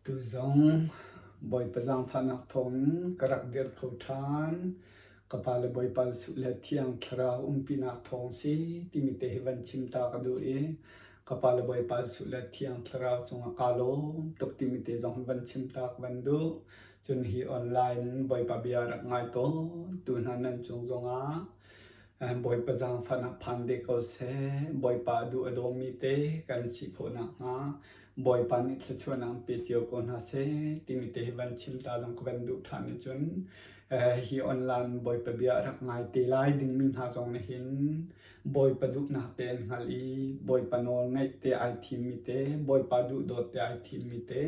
Tu zong Bawipa zaangfahnak thawngin ka rak dir kho ṭhan. Ka pa le Bawipa Jesuh le Thiang Thlarau umpinak thawng si timi te hi van chim ta ka duh i ka pa le Bawipa Jesuh le Thiang Thlarau cungah kaa lawm tuk timi te zong hi van chim ta ka van duh. Cun hi online Bawipa bia rak ngai tawn tu hna nan cung zongah Bawipa zaangfahnak phan ve ko seh. Bawipa a duh a dawmi te kan si khawh nakhnga Bawipa nih thluachuahnak pe cio ko hna seh timi te hi van chim ta zong ka van duh ṭhan ahcun hi online Bawipa bia a rak ngai te lai dingmi hna zong nih hin Bawipa duhnak te an hngalh i Bawipa nawl ngaih te ai thimmi te Bawipa duhdawt te ai thimmi te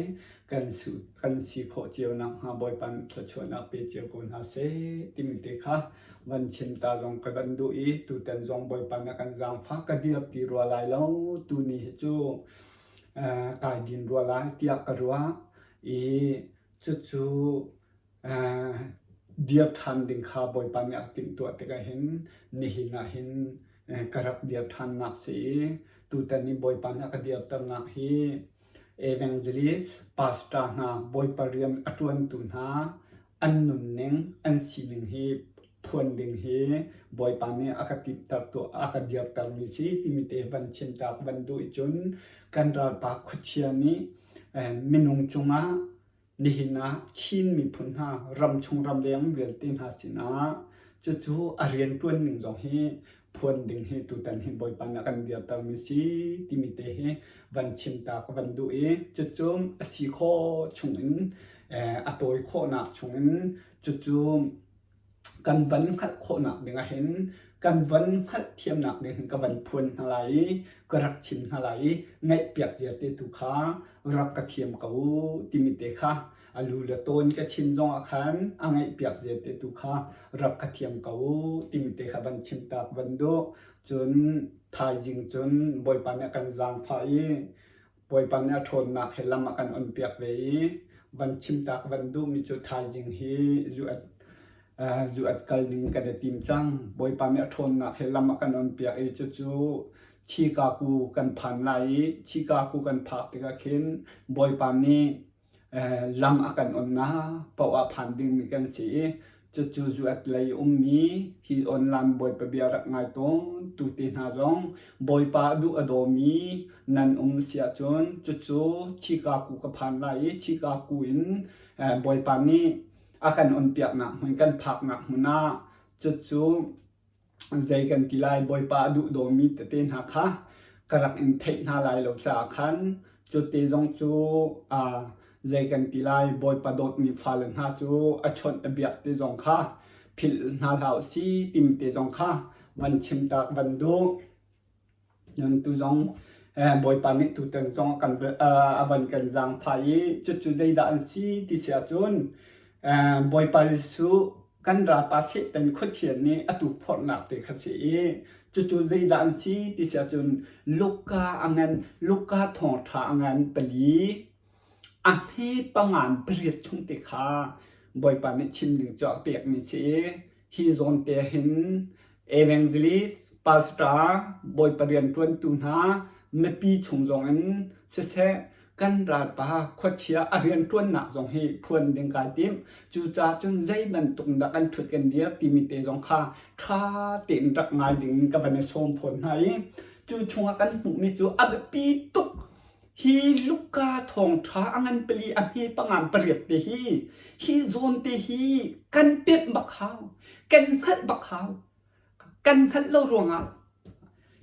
kan, su, kan si khawh cio nakhnga Bawipa nih thluachuahnak pe cio ko hna seh timi te kha van chim ta zong ka van duh i tutan zong Bawipa nih a kan zaangfah ka dir ti rua lai lo tuni hi cu kai din rua lai tiah ka ruah i cucu dir ṭhan ding kha Bawipa nih a timhtuah tikah hin nihin ah hin ka rak dir ṭhannak si i tutan i Bawipa nih a ka dirternak hi evangelist pastor hna Bawipa rian a ṭuantu hna an nunning an sining hi phuan ding hi Bawipa nih a ka timhter tuah a ka dirtermi si timi te van chim ta ka van duh i cun kan ralpa khuachia nih minung cungah nihin ah Chin miphun hna ramchung ramleng vialte hna sinah cucu a rianṭuan ning zong hi phuan ding hi tutan hi Bawipa nih a kan dirtermi si timi te hi van chim ta ka van duh i cucu a si khawh chungin a tawi khawhnak chungin cucu kan van hngalh khawhnak ding ah hin kan van hngalh thiamnak ding hin ka van phuan hna lai i ka rak chim hna lai i ngaihpiak zia te tu kha rak ka thiam ko timi te kha a lu le tawn ka chim zong ah khan a ngaihpiak zia te tu kha rak ka thiam ko timi te kha van chim tak van duh cun thaizing cun Bawipa nih a kan zaangfah i Bawipa nih a ṭhawnnak he lam a kan onpiak ve i van chim ta ka van duhmi cu thaizing hi zu-at zu-at kal ding kan i tim cang. Bawipa nih a ṭhawnnak he lam a kan onpiak i cucu Chicago kan phan lai i Chicago kan phak tikah khin Bawipa nih lam a kan onnak paoh ah phan dingmi kan si i cucu zuat lei ummi hi online Bawipa bia rak ngai tawn tu te hna zong Bawipa a duh a dawmi nan um si ahcun cucu Chicago ka phan lai i Chicago in Bawipa nih a kan onpiaknak hmun kan phaknak hmun ah cucu zei kan ti lai Bawipa a duh dawmi tete hna kha ka rak in theih hna lai lo caah khan cu te zong cu zei kan ti lai Bawipa dawtmi fale hna cu a chawnh a biak te zong kha philh hna hlah u si timi te zong kha van chim ta ka van duh. Nan tu zong Bawipa nih tutan zong a kan a van kan zaangfah i cucu zeidah an si ti si ahcun Bawipa Jesuh kan ralpa Satan khuachia nih a tukforhnak te kha si i cucu zeidah an si ti si ahcun Luka a ngan Luka thawngṭha a ngan pali a hme pangan pariat chung te kha Bawipa nih chim ding cu a pekmi si i Hi zawn te hin evangelist, pastor, Bawipa rianṭuantu hna, mipi chung zongin siseh kan ralpa khuachia a rianṭuannak zong hi phuan ding kai tim. Cucaah cun zei bantuk dah kan ṭhut kan dir timi te zong kha ṭha tein rak ngai ding ka van i sawm fawn hna i cu chungah kan hmuhmi cu a biapi tuk Hi Luka thawngṭha a ngan pali a hme pangan pariat te hi hi zawn te hi kan pemh bak hau kan hngalh bak hau kan hngalh lo ruangah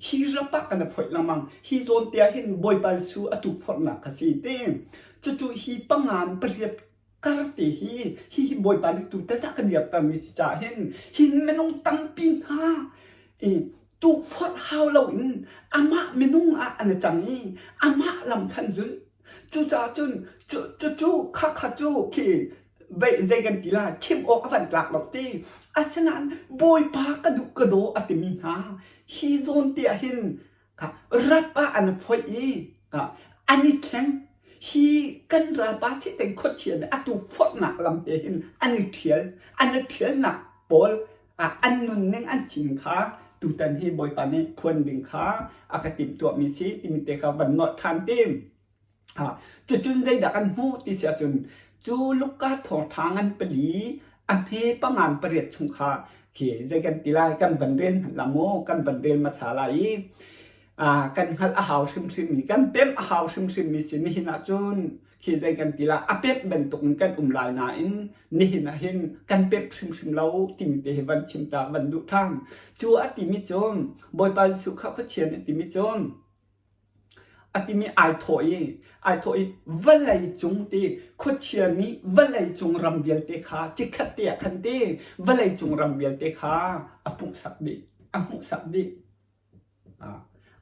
hi rap ah kan i phoih lengmang hi zawn te ah hin Bawipa Jesuh a tukforhnak kha si te cucu hi pangan pariat kar te hi hihi Bawipa nih tutan ah kan dirtermi si caah hin hin minung tampi hna i tukforh hau loin amah minung ah an i cang i amah lam khan zul cucaah cun cucu kha kha cu khi zei kan ti la chim awk a van tlak lo ti asinain Bawipa ka duh ka daw a timi hna hi zawn te ah hin rap ah an foih i an i thleng hi kan ralpa Satan khuachia nih a tukforhnak lam te hin an i ṭhial an i ṭhialnak pawl an nunning an sining kha tutan hi Bawipa nih phuan ding kha a ka timhtuahmi si timi te kha van nolh ṭhan tim. Cucun zeidah kan hmuh ti si ahcun cu Luka thawngṭha ngan pali a hme pangan pariat chung kha khi zei kan ti lai kan van rel hmanh la maw kan van rel hmasa lai i kan hngalh a hau hrimhrim mi kan pemh a hau hrimhrim mi si nihin ahcun khi zei kan ti lai a pemh bantuk in kan um lai nain nihin ah hin kan pemh hrimhrim lo timi te hi van chim ta van duh ṭhan. Cu a timi cu Bawipa Jesuh kha khuachia nih a timi cu A timi ai thawh i ai thawh i vawlei cung ti khuachia nih vawlei cung ram vialte kha chikkhat te ah khan ti vawlei cung ram vialte kha a hmuhsak dih a hmuhsak dih.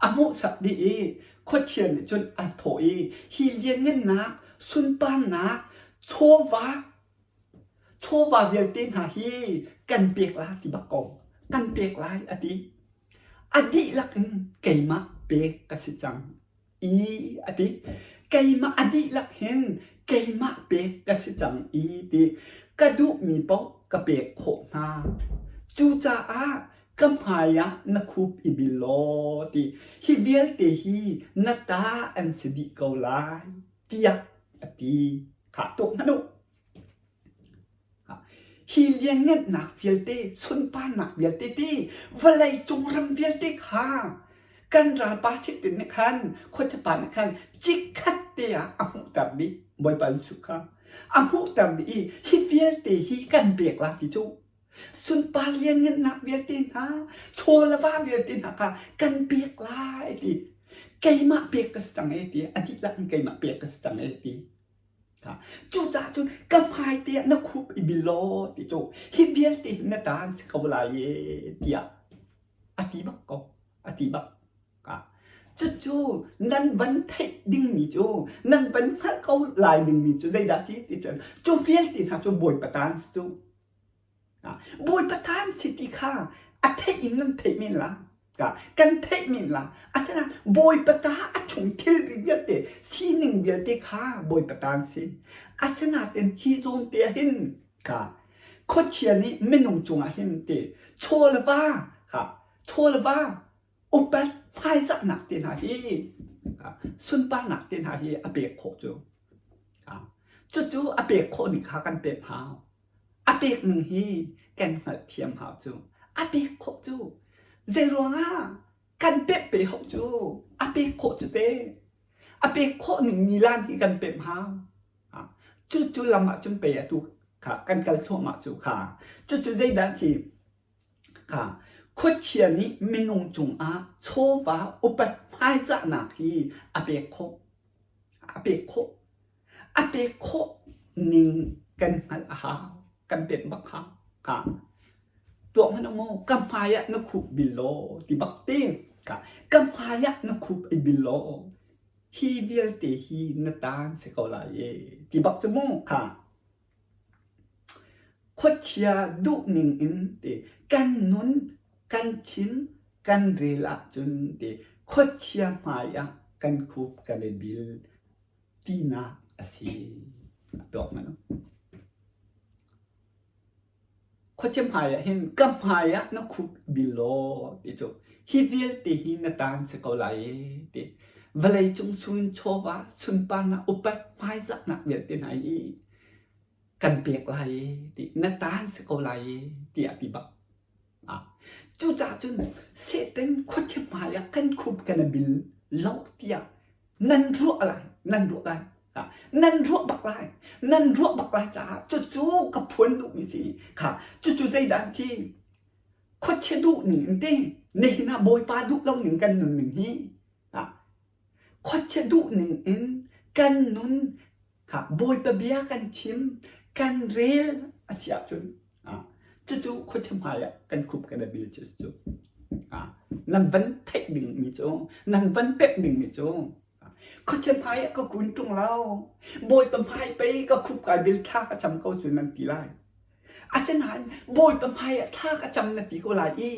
A hmuhsak dih i khuachia nih cun a thawh i hi lianngannak sunparnak chawva chawva vialte hna hi kan pek la ti bak ko kan pek lai a ti. A dihlak in keimah pek ka si cang i a ti. Keimah a dihlak hin keimah pek ka si cang i ti. Ka duhmi paoh ka pek khawh hna. Cucaah ka hmai ah na khup i bil law ti. Hi vialte hi na ta an si dih ko lai tiah a ti. Khah tuak hmanh u. Hi lianngannak vialte, sunparnak vialte ti vawlei cung ram vialte kha kan ralpa Satan nih khan khuachapa nih khan chikkhat te ah a hmuhter dih Bawipa Jesuh kha a hmuhter dih i hi vialte hi kan pek la ti cu sunpar lianngannak vialte hna chaw le va vialte hna kha kan pek lai ti keimah pek ka si cang e ti a dihlak in keimah pek ka si cang e ti Cucaah cun ka hmai te ah na khup i bil law ti cu hi vialte hi na ta an si ko lai e tiah a ti bak ko a ti bak. Cucu nan van theih dingmi cu nan van hngalh ko lai dingmi cu zeidah si ti cun cu vialte hna cu Bawipa ta an si cu. Bawipa ta an si ti kha a theih in nan theih men la. Kan theih men la. Asinain Bawipa ta a chung thilri vialte sining vialte kha Bawipa ta an si. Asinain hi zawn te ah hin ka khuachia nih minung cungah hin te chaw le va kha chaw le va upat hmaizahnak te hna hi sunparnak te hna hi a pek khawh cu. Cucu a pek khawh ning kha kan pek hau. A pek ning hi kan hngalhthiam hau cu. A pek khawh cu. Zeiruangah kan pek pe hau cu. A pek khawh cu te. A pek khawh ning nilan hi kan pemh hau. Cu cu lam ah cun pei atu kha kan kal thluahmah cu kha. Cucu zeidah si? Kha khuachia nih minung cungah chawva upat hmaizahnak hi a pek khawh. A pek khawh. A pek khawh ning kan hngalh a hau. Kan pek bak hau. Ka tuah hmanh u mu, ka hmai ah na khup bil law ti bak te. Ka ka hmai ah na khup i bil law hi vialte hi na taan si ko lai e ti bak cu mu kha. Khuachia duh ning in ti kan nun kan chim kan rel ahcun ti khuachia hmai ah kan khup kan i bil tinak a si. Tuak hmanh u. Khuachia hmai ah hin ka hmai ah na khup bil law ti cu hi vialte hi na taan si ko lai e ti. Vawlei cung sun chawva sunparnak upat hmaizahnak vialte hna hi kan pek lai e ti na taan si ko lai e tiah ti bak. Cucaah cun Satan khuachia hmai ah kan khup kan i bil lo tiah nan ruah lai, nan ruah lai. Nan ruah bak lai, nan ruah bak lai caah cucu ka phuan duhmi si. Kha cucu zeidah an si? Khuachia duh ning in ti nihin ah Bawipa duh lo ning kan nun ning hi. Khuachia duh ning in kan nun Kha Bawipa bia kan chim, kan rel a si ahcun cucu khuachia hmai ah kan khup kan i bil cu cu. Nan van theih dingmi cu, nan van pek dingmi cu khuachia hmai ah ka kun ṭung lo, Bawipa hmai pei ka khup kai bil thla ka cam ko cu nan ti lai. Asinain Bawipa hmai ah thla ka cam na ti ko lai i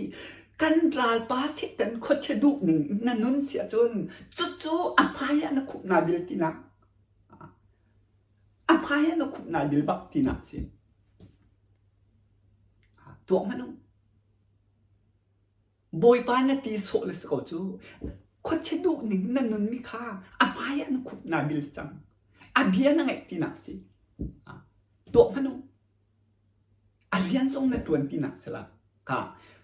kan ralpa Satan khuachia duh ning na nun si ahcun cucu a hmai ah na khup naa bil tinak A hmai ah na khup nai bil bak tinak si. Tuah hmanh u. Bawipa na ti sawh le si ko cu. Khuachia duh ning na nunmi kha a hmai ah na khup naa bil cang. A bia na ngaih tinak si. Tuah hmanh u. A rian zong na ṭuan tinak si la. Ka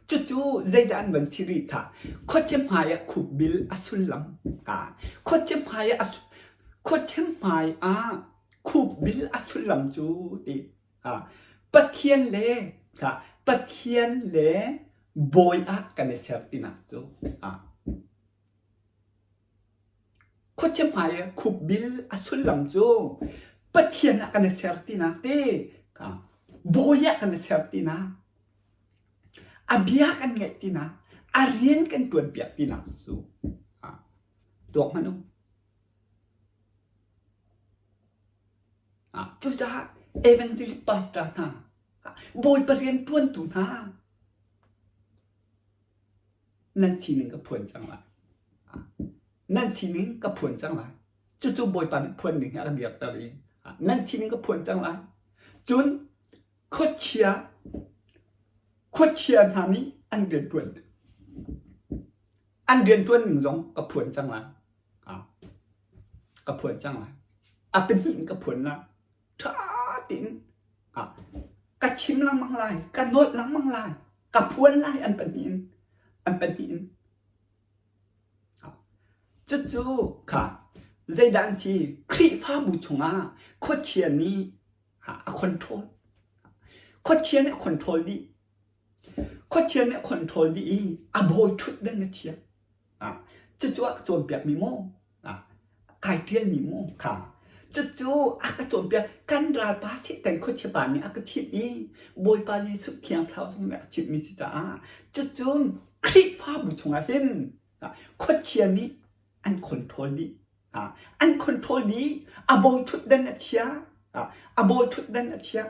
cucu zeidah an van si rih kha khuachia hmai ah khupbil a sullam ka khuachia hmai ah khuachia hmai ah khupbil a sullam cu ti ka Pathian le ka Pathian le bawi ah kan i ser tinak cu Khuachia hmai i khupbil a sullam cu Pathian ah kan i ser tinak ti bawi ah kan i ser tinak a bia kan ngaih tinak a rian kan ṭuanpiak tinak cu tuak hmanh u. Cucaah evangelist pastor hna Bawipa rian ṭuantu hna Nan sining ka phuan cang lai. Nan sining ka phuan cang lai. Cucu Bawipa nih phuan ding hi a ka dirter i nan sining ka phuan cang lai. Cun khuachia khuachia hna nih an rianṭuan an rianṭuan ning zong ka phuan cang lai. Ka phuan cang lai. A pahnih in ka phuan lai. Ṭha tein ka chim lengmang lai, ka nolh lengmang lai, ka phuan lai an pahnih in, an pahnih in. Cucu kha zeidah an si? Khrihfabu chungah khuachia nih a control. Khuachia nih a control dih. Khuachia nih a control dih i a bawi ṭhut ding a thiam. Cucu a ka cawnpiakmi maw? Kai ṭialmi maw kha? Cucu a ka cawnpiak. Kan ralpa Satan khuachia pa nih a ka chimh i Bawipa Jesuh Thiang Thlarau zong nih a ka chimhmi si caah cucun Khrihfabu chungah hin khuachia nih an control dih. An control dih. A bawi ṭhutdan a chia. A bawi ṭhutdan a chia.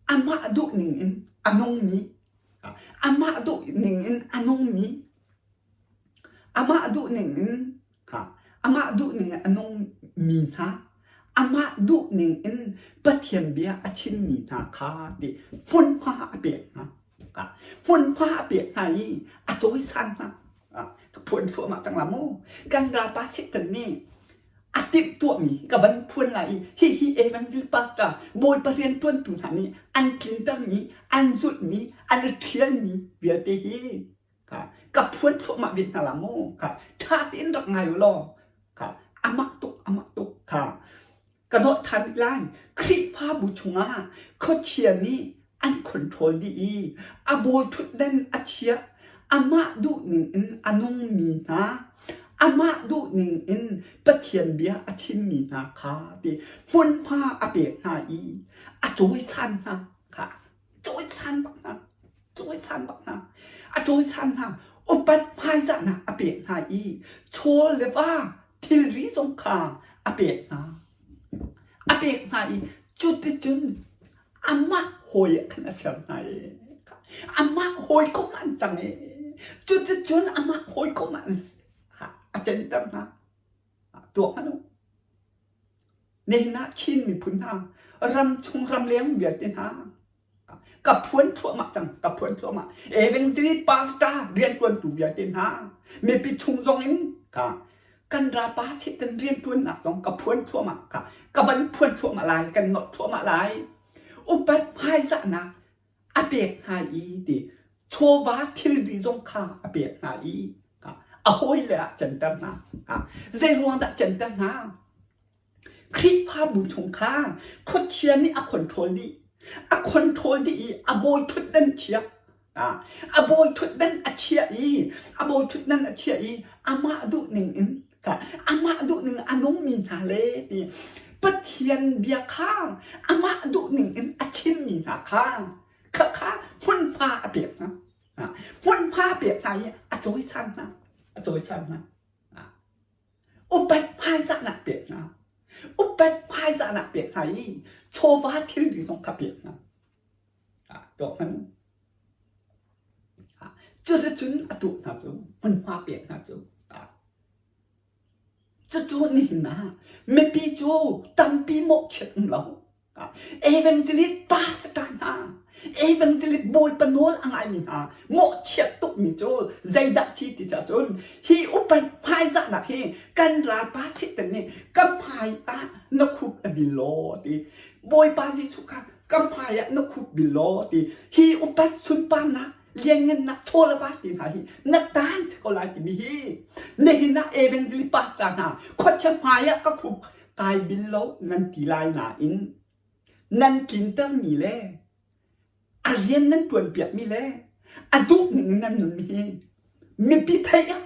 Amah duh ning in a nungmi, amah duh ning in a nungmi, amah duh ning in amah duh ning in a nungmi hna, amah duh ning in Pathian bia a chimmi hna kha ti hmunhma a pek hna. Hmunhma a pek hna i a cawisan hna. Ka phuan thluahmah cang la mu. Kan ralpa Satan nih a timhtuahmi ka van phuan lai i hihi evangel pastor Bawipa rianṭuantu hna nih an tlintermi, an zulhmi, an i ṭhialmi vialte hi ka phuan thluahmah ve hna la mu. Kha ṭha tein rak ngai u law kha a mak tuk a mak tuk kha Ka dawt ṭhan lai. Khrihfabu chungah khuachia nih an control dih i a bawi ṭhutdan a chiah. Amah duhning in a nungmi hna, amah duhning in Pathian bia a chimmi hna kha ti hmunhma a pek hna i a cawisan hna kha cawisan bak hna. Cawisan bak hna. A cawisan hna. Upat hmaizahnak a pek hna i chaw le va thilri zong kha a pek hna. A pek hna i cuticun amah hawi ah khan a ser hna i amah hawikom an cang i cuticun amah hawikom ah a canter hna. Tuak hmanh u. Nihin ah Chin miphun hna ramchung ramleng vialte hna Ka phuan thluahmah cang, ka phuan thluahmah. Evangelist pastor rianṭuantu vialte hna, mipi chung zong in ka kan rapa Satan rianṭuannak zong ka phuan thluahmah ka ka van phuan thluahmah lai, kan nolh thluahmah lai. Upat hmaizahnak a pek hna i ti chawva thilri zong kha a pek hna i a hawile ah canter hna. Zei ruang dah canter hna? Khrihfabu chung kha khuachia nih a control dih. A control dih i a bawi ṭhutdan chia. A bawi ṭhutdan a chiah i a bawi ṭhutdan a chiah i amah duh ning in amah duh ning a nungmi hna le ti Pathian bia kha amah duh ning in a chimmi hna kha khakha hmunhma a pek hna. Hmunhma a pek hna i a cawisan hna. A cawisan hna. Upat hmaizahnak pek hna. Upat hmaizahnak pek hna i chawva thilri zong kha pek hna. Tuak hmanh. Cuticun a tuah hna cu hmunhma pek hna cu. Cucu nihin ah mipi cu tampi mawhchiat um lo. Evangelist pastor hna, evangelist bawipa nawl a ngaimi hna mawhchiat tukmi cu zeidah si ti cun hi upat hmaizahnak hi kan ralpa Satan nih ka hmai ah na khup a bil law ti Bawipa Jesuh kha ka hmai ah na khup bil law ti hi upat sunparnak lianngannak chaw le va ti hna hi na taan si ko lai timi hi nihin ah evangelist pastor hna khuachia hmai ah ka khup kai bil lo nan ti lai nain nan tlintermi le a rian nan ṭuanpiakmi le a duh ning in nan nunmi hi mipi theih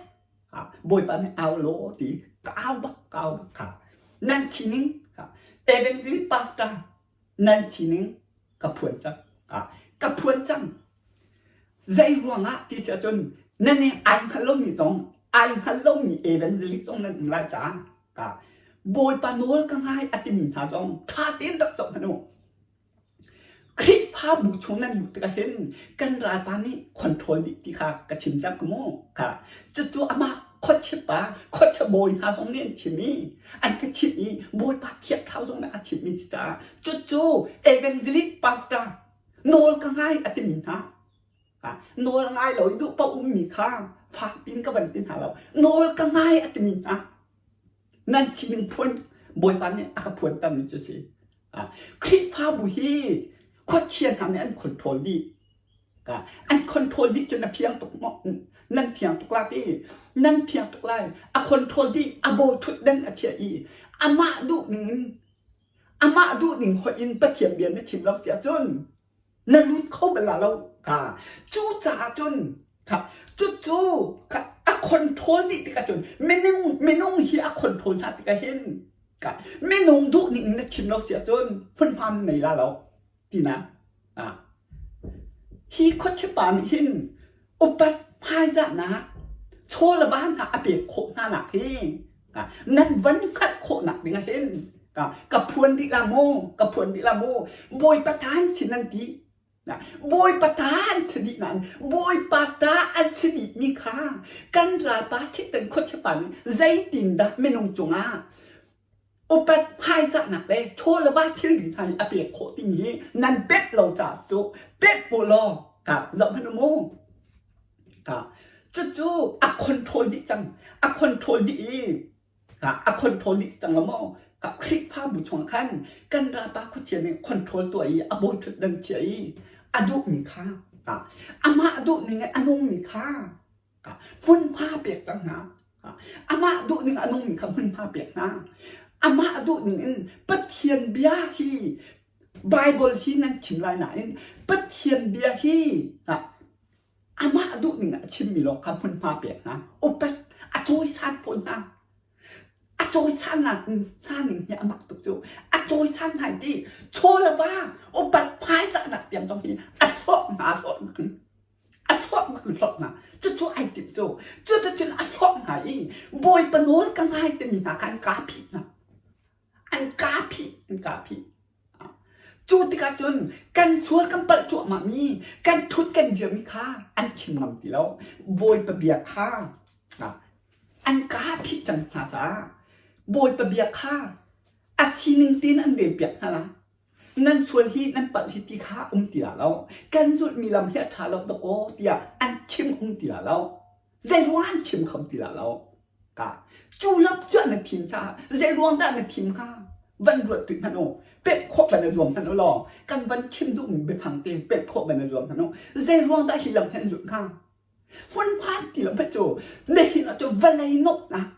ah Bawipa nih au law ti ka au bak ka au bak kha nan sining evangelist pastor nan sining ka phuan cang ka phuan cang zei ruangah ti si ahcun nan i ai hngal lomi zong ai hngal lomi evangelist zong nan um lai caah ka Bawipa nawl ka ngai a timi hna zong ṭha tein rak zoh hmanh u. Khrihfabu chung nan luh tikah hin kan ralpa nih control dih ti kha ka chim cang ka mu. Kha cucu amah khuachipa khuachia bawi hna zong nih an chim i an ka chimh i Bawipa thiang thlarau zong nih a chimhmi si caah cucu evangelist pastor nawl ka ngai a timi hna nawl ngai lo i duh paoh ummi kha fak piin ka van ti hna lo nawl ka ngai a timi hna nan sining phuan Bawipa nih a ka phuantermi cu si Khrihfabu hi khuachia hna nih an control dih an control dih cu na fiang tuk maw nan fiang tuk la ti nan fiang tuk lai a control dih a bawi thutdan a chiah i amah duh ning in amah duh ning hoih in Pathian bia na chim lo si ahcun na lut kho bal la lo ka cucaah cun kha cucu kha a control dih tikah cun minung minung hi a control hna tikah hin ka minung duh ning na chim lo si ahcun hmunhma na nei la lo tina ah hi khuachipa nih hin upat hmaizahnak chaw le va hna a pek khawh hna nak hi nan van hngalh khawhnak ding ah hin ka phuan dih la maw ka phuan dih la maw bawipa ta an si nan ti bawipa ta an si dih nain bawipa ta an si dih mi kha kan ralpa Satan khuachiapa nih zeitindah minung cungah upat hmaizahnak le chaw le va thilri hna hi a pek khawh timi hi nan pek lo caah cu pek u law ka zoh hmanh u mu ka cucu a control dih cang a control dih i ka a control dih cang lo maw ka Khrihfabu chungah khan kan ralpa khuachia nih control tuah i a bawi ṭhutdan chia i a duhmi kha amah duh ning in a nungmi kha hmunhma pek cang hna. Amah duhning a nungmi kha hmunhma pek hna. Amah duhning in Pathian bia hi Bible hi nan chim lai nain Pathian bia hi amah duhning a chimmi lawng kha hmunhma pek hna. Upat a cawisan fawn hna. A cawisan hna ning hi a mak tuk cu. A cawisan hna ti chaw le va upat hmaizahnak tiang zong hi a hlawt hna hlawt a hlawt bak in hlawt hna cucu ai timh cu cuticun a hlawt hna i bawipa nawl ka ngai timi hna kha an kaa phih hna an kaa phih an kaa phih cu tikah cun kan sual kan palh cuahmah mi kan thut kan dirmi kha an chim ngam ti lo bawipa bia kha an kaa phih cang hna caah bawipa bia kha a sining tein an relpiak hna la Nan sual hi nan palh hi ti kha um ti la lo. Kan zulhmi lam hi a ṭha lo dakaw tiah an chim um ti la lo. Zeiruang an chim kho ti la lo. Ka cu lam cu na thim caah zeiruang dah na thim hnga? Van ruat tuih hmanh u. Pek khawh van i zuam hmanh u law kan van chim duhmi biafang te pek khawh van i zuam hmanh u. Zeiruang dah hi lam hi an zulh hnga? Hmunhma ti lo hmanh cu nihin ah cu vawlei nuamhnak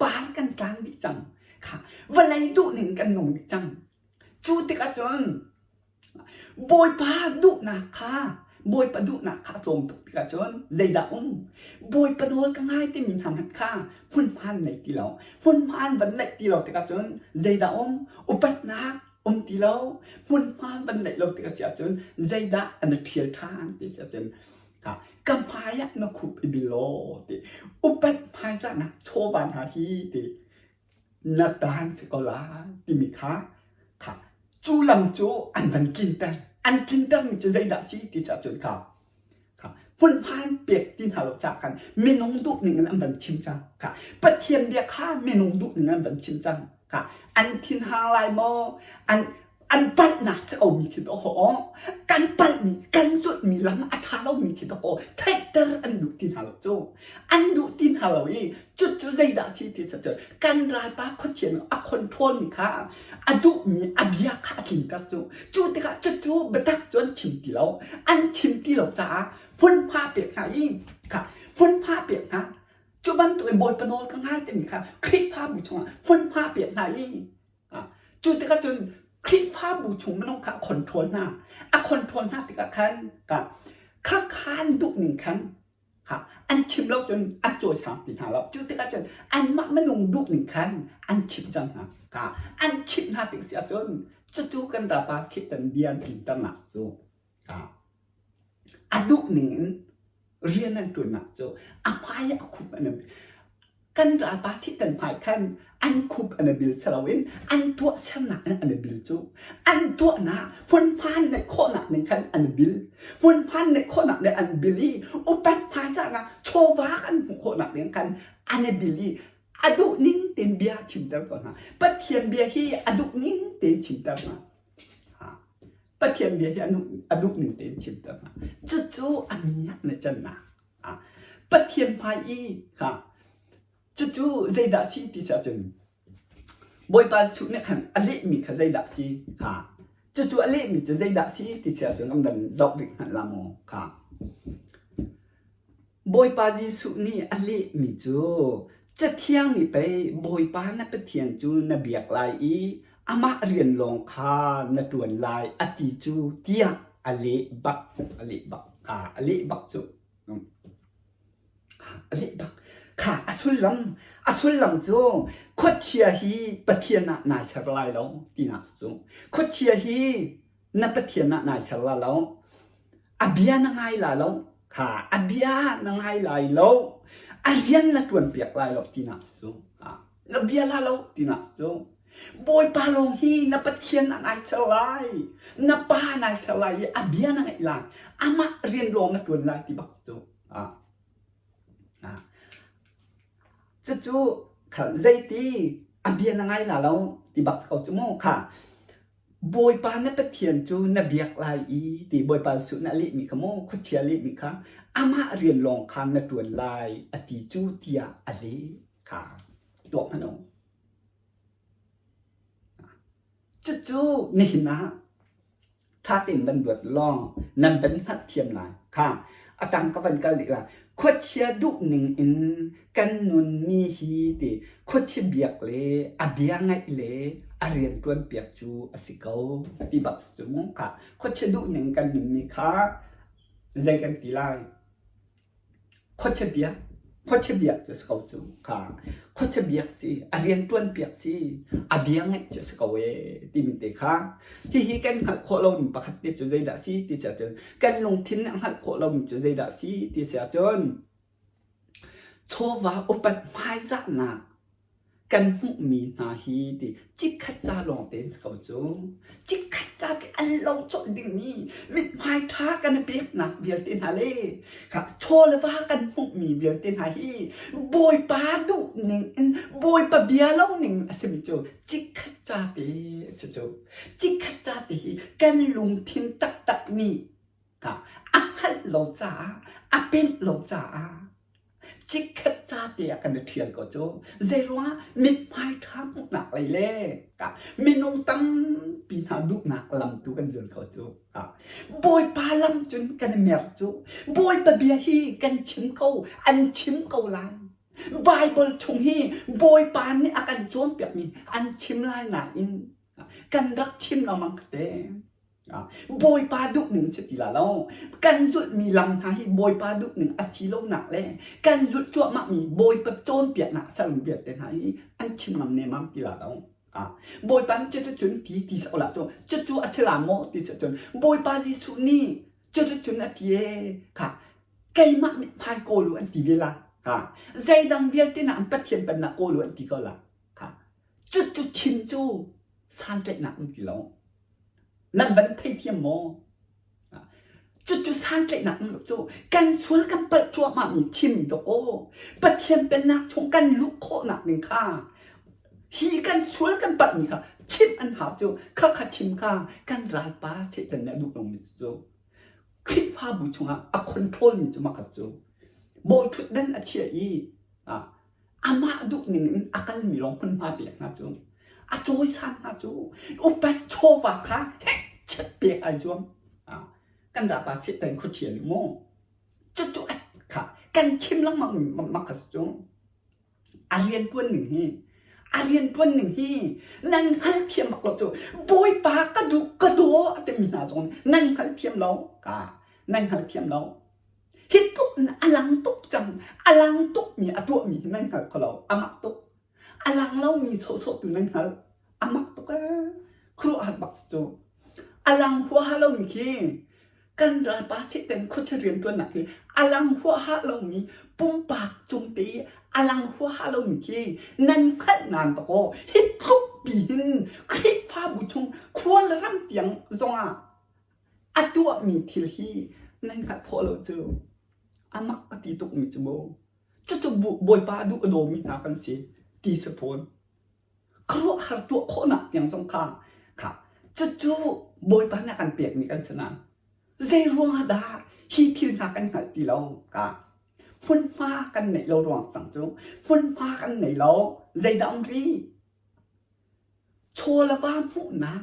par kan tlan dih cang. Kha vawlei duhning kan nung dih cang. Cu tikah cun Bawipa duhnak kha Bawipa duhnak kha a tlawm tuk tikah cun zeidah um? Bawipa nawl ka ngai timi hna hmanh kha hmunhma an nei ti lo. Hmunhma an van neih ti lo tikah cun zeidah um? Upatnak um ti lo. Hmunhma van neih lo tik a si ahcun zeidah an i ṭhial ṭhan ti si ahcun ka ka hmai ah na khup i bil law ti upat hmaizahnak chawva hna hi ti na taan si ko lai timi kha kha cu lam cu an van tlinter an tlintermi cu zeidah si ti si ahcun kha kha hmunhma an pek ti hna lo caah khan minung duh ning in an van chim cang kha Pathian bia kha minung duh ning an van chim cang kha an thinhang lai maw an. An palhnak si komi khi dawh kan palhmi kan zulhmi lam a ṭha lomi khi dawh theihter an duh ti hna lo cu. An duh ti hna lo i cucu zeidah si ti cun kan ralpa khuachia nih a control mi kha a duhmi a bia kha a tlinter cu. Cu tikah cucu biatak cu an chim ti lo. An chim ti lo caah hmunhma pek hna i kha hmunhma pek hna. Cu bantuk in Bawipa nawl ka ngai timi kha Khrihfabu chungah hmunhma pek hna i Cu tikah cun Khrihfabu chung minung kha a control hna. A control hna tikah khan kha kha an duh ning khan kha an chim lo cun an cawisang ti hna lo. Cu tikah cun anmah minung duh ning khan an chimh cang hna. Kha an chimh hna tik si ahcun cucu kan rapa Satan bia an tlinternak cu a duh ning in rian an ṭuannak cu a hmai ah a khup an kan ralpa Satan hmai khan an khup an i bil si loin an tuahsernak in an i bil cu an tuahnak hmunhma neih khawhnak ning khan an i bil hmunhma neih khawhnak nih an bil i upat hmaizahnak chawva kan hmuh khawhnak ding khan an i bil i a duh ning tein bia chimter ko hna Pathian bia hi a duh ning tein chimter hna Pathian bia hi a duh ning tein chimter hna. Cucu a miak na cannak. Pathian hmai i kha cucu zeidah si ti si ahcun Bawipa Jesuh nih khan a lehmi kha zeidah si kha cucu a lehmi cu zeidah si ti si ahcun kan van zoh rih hmanh la maw kha Bawipa Jesuh nih a lehmi cu Cathiang nih pei Bawipa na Pathian cu na biak lai i amah rian lawng kha na ṭuan lai a ti cu tiah a leh bak a leh bak kha a leh bak cu a leh bak kha a sullam a sullam cu khuachia hi Pathian ah nai ser lai lo tinak cu khuachia hi na Pathian ah nai ser la lo a bia na ngai la lo kha a bia na ngai lai lo a rian na ṭuan piak lai lo tinak cu na bia la lo tinak cu Bawipa lawng hi na Pathian ah nai ser lai na pa nai ser lai i a bia na ngaih lai amah rian lawng na ṭuan lai ti bak cu cucu kha zeiti a bia na ngai la lo ti bak ko cu mu kha Bawipa na Pathian cu na biak lai i ti Bawipa Jesuh nih a lehmi kha maw khuachia lehmi kha amah rian lawng kha na ṭuan lai a ti cu tiah a leh kha tuah hmanh u. Cucu nihin ah ṭha tein van ruat law nan van hngalhthiam lai kha a tang ka van kal rih lai. Khuachia duh ning in kan nunmi hi ti khuachia biak le a bia ngaih le a rian ṭuan piak cu a si ko ti bak si cu kha khuachia duh ning kan nunmi kha zei kan ti lai Khuachia biak, khuachia biak cu a si ko cu. Kha khuachia biak si, a rianṭuan piak si, a bia ngaih cu a si ko ee timi te kha hihi kan hngalh khawh lomi pakhat te cu zeidah a si ti si ahcun kan lungthin nih a hngalh khawh lomi cu zeidah a si ti si ahcun chawva upat hmaizahnak kan hmuhmi hna hi ti chikkhat ca lawng tein si ko cu. Chikkhat ca khi an lo colh dingmi mithmai ṭha kan i peknak vialte hna le kha chaw le va kan hmuhmi vialte hna hi Bawipa duh ning in Bawipa bia lo ning a simi cu chikkhat ca te a si cu. Chikkhat ca te hi kan lungthin taktak nih kha a hngalh lo caah a pemh lo caah Chikkhat ca te ah kan i ṭhial ko cu. Zeiruangah mithmai ṭha hmuhnak lei le minung tampi hna duhnak lam tu kan zul ko cu. Bawipa lam cun kan i mer cu. Bawipa bia hi kan chim ko, an chim ko lai. Baibal chung hi Bawipa nih a kan cawnpiakmi an chim lai nain kan rak chim lengmang te. Bawipa duhning si ti la lo. Kan zulhmi lam hna hi Bawipa duhning a si lonak le kan zulh cuahmahmi Bawipa cawnpiaknak saram vialte hna hi an chim ngam nemam ti la lo. Bawipa nih cuticun ti ti seh la cu cucu a si la maw ti seh cun Bawipa Jesuh nih cuticun a ti ee kha keimah mithmai kawl u an ti ve la. Ha zeidang vialte nak Pathian pennak kawl u an ti ko la. Kha cucu chim cu santlaihnak um ti lo. Nan van theithiam maw? Cucu santlaihnak um lo cu kan sual kan palh cuahmahmi chim dawkaw Pathian pennak chung kan luh khawhnak ding kha hi kan sual kan palhmi kha Chimh an hau cu. Khakha chim kha kan ralpa Satan nih a duh lomi cu. Khrihfabu chungah a control mi cu makhat cu. Bawi ṭhutdan a chiah i amah duh ning in a kalmi lawng hmunhma pek hna cu. A cawisan hna cu. Upat chawva kha heh chet pek ai zuam. Kan ralpa Satan khuachia nih mu. Cucu a kha kan chim lengmang makhat cu. A rianṭuan ning hi a rianṭuan ning hi nan hngalthiam bak lo cu Bawipa ka duh ka daw a timi hna zong nan hngalthiam lo ka nan hngalthiam lo. Hi tluk in a lang tuk cang a lang tukmi a tuahmi hi nan hngal kho lo a mak tuk. A lang lomi sawhsawh tu nan hngalh a mak tuk ee khuaruahhar bak cu. A lang huaha lomi khi kan ralpa Satan khuachia rianṭuannak hi a lang huaha lomi pumpak cung te i a lang huaha lomi khi nan hngalh nan dakaw hi tluk pi hin Khrihfabu chung khua le ram tiang zongah a tuahmi thil hi nan hngalh khawh lo cu a mak ka ti tukmi cu mu cucu Bawipa a duh a dawmi hna kan si ti si fawn. Khuaruahhar tuah khawhnak tiang zong kha kha cucu Bawipa nih a kan pekmi kan si nain zei ruangah dah hi thil hna kan hngalh ti lo ka hmunhma kan neih lo ruang cang cu hmunhma kan nei lo zeidah um rih chaw le va hmuhnak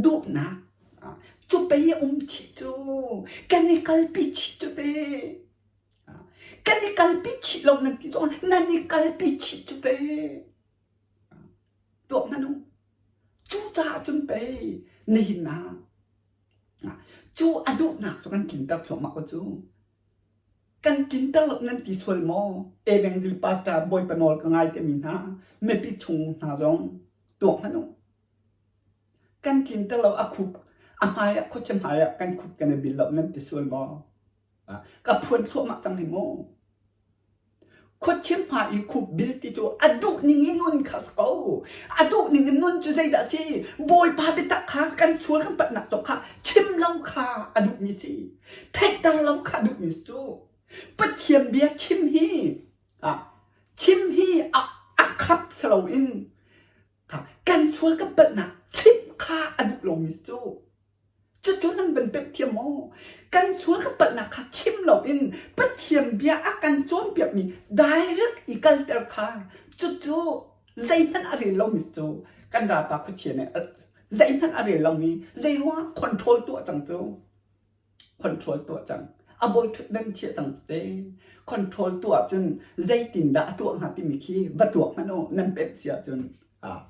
duhnak cu pei a um chih cu kan i kalpi chih cu te kan i kalpi chih lo nan ti zong nan i kalpi chih cu te tuah hmanh u cucaah cun pei nihin ah cu a duhnak cu kan tlinter thluahmah ko cu kan tlinter lo nan ti sual maw evangel pastor bawipa nawl ka ngai timi hna mipi chung hna zong tuak hmanh u Kan tlinter lo a khup a hmai ah khuachia hmai ah kan khup kan i bil lo nan ti sual maw? Ka phuan thluahmah cang hi mu. Khuachia hmai i khup bil ti cu a duh ning i nun kha si ko. A duh ning in nun cu zeidah a si? Bawipa biatak kha kan sual kan patnak zong kha chim lo kha a duhmi si. Theihter lo kha a duhmi si cu. Pathian bia chim hi chim hi a, a khap si loin Kan sual kan palhnak chimh kha a duh lomi cu cucu nan van pemh thiam maw? Kan sual kan palhnak kha chim loin Pathian bia a kan cawnpiakmi direct i kalter kha cucu zeihmanh a rel lomi cu kan ralpa khuachia nih zeihmanh a rel lomi zeiruangah control tuah cang cu. Control tuah cang. A bawi ṭhutdan chiah cang te. Control tuah cun zeitindah a tuah hnga timi khi va tuak hmanh u nan pemh si ahcun ah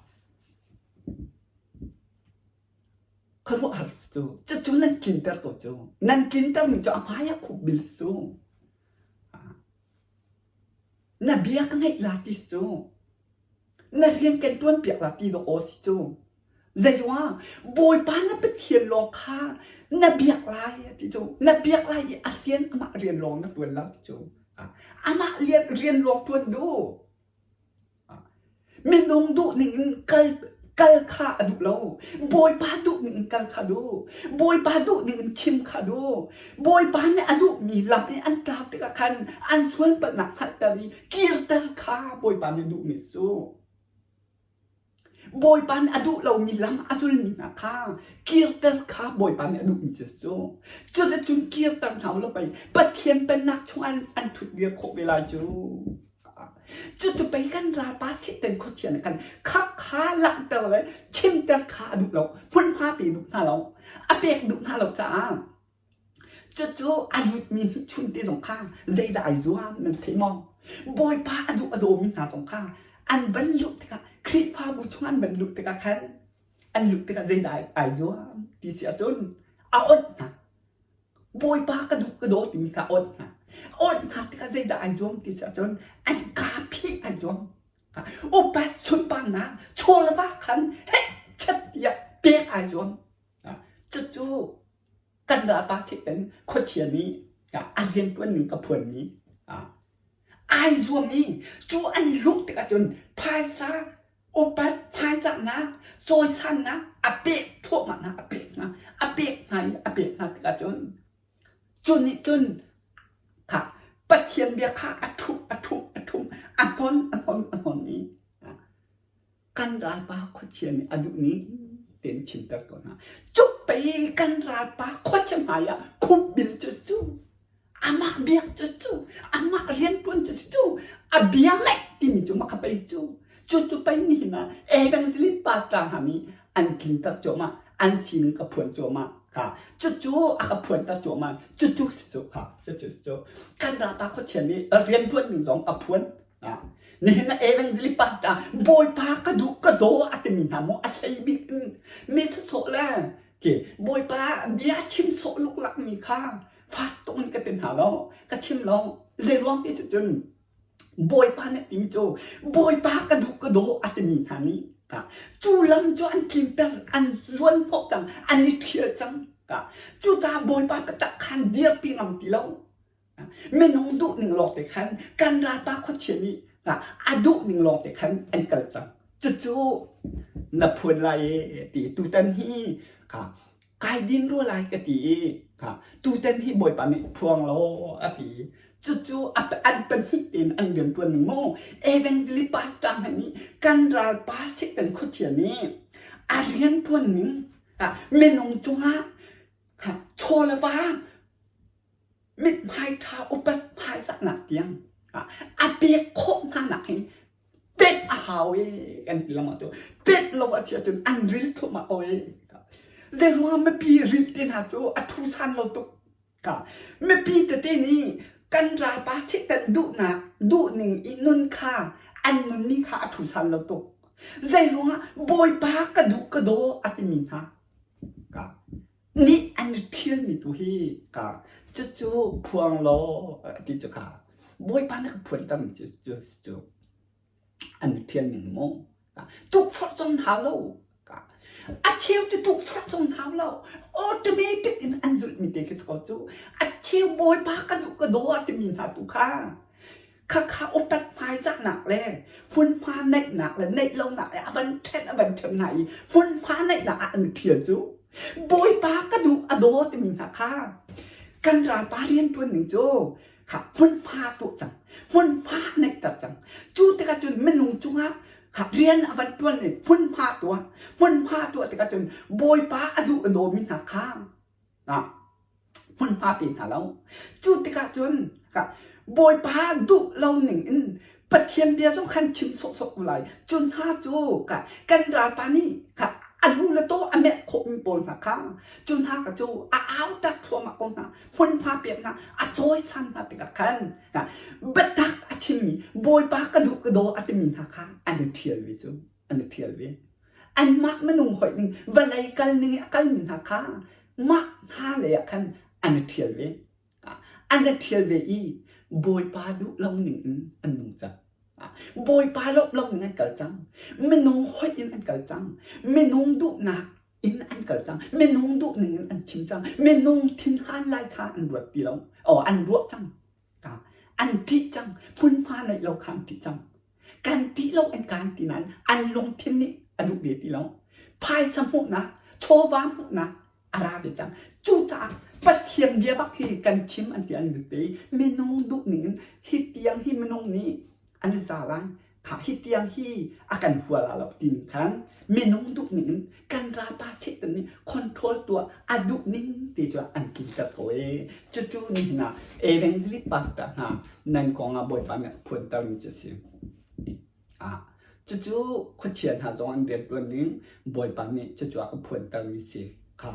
khuaruahhar cu cucu nan tlinter ko cu. Nan tlintermi cu a hmai ah khuk bil cu. Na bia ka ngaih la ti cu. Na rian kan ṭuanpiak la ti dawk aw si cu. Zeiruang Bawipa na Pathian lawng kha na biak lai ti cu na biak lai i a rian amah rian lawng na ṭuan lai ti cu amah rian lawng ṭuan duh minung duh ning in kal kal kha a duh lo Bawipa duh ning in kal kha duh Bawipa duh ning in chim kha duh Bawipa nih a duhmi lam i an tlau tikah khan an sual palhnak hngalhter i kirter kha Bawipa nih duhmi cu Bawipa nih a duh lomi lam a zulmi hna kha kirter kha Bawipa nih a duhmi cu cu. Cuticun kirter hna u law pei Pathian pennak chung an an ṭhut dir khawh ve lai cu. Cucu pei kan ralpa Satan khuachia nih khan khak kha langhter le chimter kha a duh lo. Hmunhma pe duh hna lo. A pek duh hna lo caah Cucu a lutmi hnihchun te zong kha zeidah ai zuam nan thei maw? Bawipa a duh a dawmi hna zong kha an van luh tikah Khrihfabu chung an van luh tikah khan an luh tikah zeidah ai zuam ti si ahcun a onh hna. Bawipa ka duh ka daw timi kha a onh hna. A onh hna tikah zeidah ai zuam ti si ahcun an kaa phih ai zuam. Upat sunparnak chaw le va khan heh chet tiah pek ai zuam. Cucu kan ralpa Satan khuachia nih a rianṭuan ning ka phuanmi ai zuam i cu an luh tikah cun phaisa upat hmaizahnak cawisannak a pek thluahmah hna a pek hna a pek hna i a pek hna tikah cun cu nih cun kha Pathian bia kha a ṭhumh a ṭhumh a ṭhumh a hnon a hnon a hnon i. Kan ralpa khuachia nih a duh ning tein chimter ko hna. Cuk pei kan ralpa khuachia hmai ah khupbil cu cu amah biak cu cu amah rianṭuan cu cu a bia ngaih timi cu maka pei cu cu cu pei nihin ah evangelist pastor hna nih an tlinter cuahmah an sining ka phuan cuahmah kha cucu a ka phuanter cuahmah cucu si cu kha cucu si cu kan ralpa khuachia nih rianṭuan ning zong a phuan Nihin ah evangelist pastor Bawipa ka duh ka daw a timi hna maw a hlei bik in mi sawsawh le ke Bawipa bia chim sawh luklak mi kha fak tuk in ka ti hna lo ka chim lo zei ruang ti si cun Bawipa nih timi cu Bawipa ka duh ka daw a timi hna nih ka cu lam cu an tlinter an zuan hnawh cang an i ṭhial cang ka cucaah Bawipa biatak khan dirpi ngam ti lo Minung duh ning lawng te khan kan ralpa khuachia nih a duh ning lawng te khan an kal cang. Cucu na phuan lai e ti tutan hi kha kai din rua lai ka ti i kha tutan hi Bawipa nih phuang law a ti. Cucu an pahnih tein an rianṭuan ning mu. Evangelist pastor hna nih kan ralpa Satan khuachia nih a rianṭuan ning minung cungah kha chaw le va mithmai ṭha upat hmaizahnak tiang a pek khawh hna nak hi pek a hau e kan ti lengmang cu pek lo a si ahcun an ril thluahmah ko e zeiruangah mipi ril te hna cu a thu san lo tuk ka mipi tete nih kan ralpa satan duhnak duhning i nun kha an nunmi kha a thu san lo tuk zeiruangah bawipa ka duh ka daw a timi hna ka nih an i ṭhialmi tu hi ka cucu phuang law ti cu kha Bawipa na ka phuanter mi cu cu cu an i ṭhial ning mu tukforh zong hau lo a cheu cu tukforh zong hau lo automatic in an zulh mi te khi si ko cu a cheu Bawipa ka duh ka daw a timi hna tu kha Khakha upat hmaizahnak le hmunhma neihnak le neih lonak le a van ṭhen a van ṭhen hna i hmunhma neihnak ah an ṭhial cu Bawipa ka duh a daw timi hna kha kan ralpa rianṭuan ning cu kha hmunhma tuah cang hmunhma neihter cang cu tikah cun minung cungah kha rian a van ṭuan i hmunhma tuah hmunhma tuah tikah cun Bawipa a duh a dawmi hna kha hmunhma pe hna lo. Cu tikah cun Bawipa duh lo ning in Pathian bia zong khan chim sawhsawh ko lai. Cu hna cu kan ralpa nih a lu le taw a menh khawhmi pawl hna kha cu hna kha cu a auter thluahmah ko hna. Hmunhma pek hna, a cawisan hna tikah khan biatak a chimmi Bawipa ka duh ka daw a timi hna kha an i ṭhial ve cu. An i ṭhial ve. Anmah minung hoih ning vawlei kal ning i a kalmi hna kha mah hna lei ah khan an i ṭhial ve. An i ṭhial ve i Bawipa duh lo ning in an nung cang. Bawipa lawmh lo ning an kal cang. Minung hoih in an kal cang. Minung duhnak in an kal cang. Minung duh ning in an chim cang. Minung thinhan lai kha an ruat ti lo. Oh, an ruah cang. An ṭih cang. Hmunhma neih lo kha an ṭih cang. Kan ṭih lo an kan ti nain an lungthin nih a duh ve ti lo. Phaisa hmuhnak, chawva hmuhnak a ra ve cang. Cucaah Pathian bia bak hi kan chim an ti an lut i minung duh ning in hi tiang hi minung nih an za lai. Kha hi tiang hi a kan hua la lo ti ning khan minung duh ning in kan ralpa Satan nih control tuah a duh ning ti cu an tlinter ko ee. Cucu nihin ah evangelist pastor hna nan kong ah Bawipa nih a phuantermi cu a si. Ah, cucu khuachia hna zong an rianṭuan ning Bawipa nih cucu a ka phuantermi si. Kha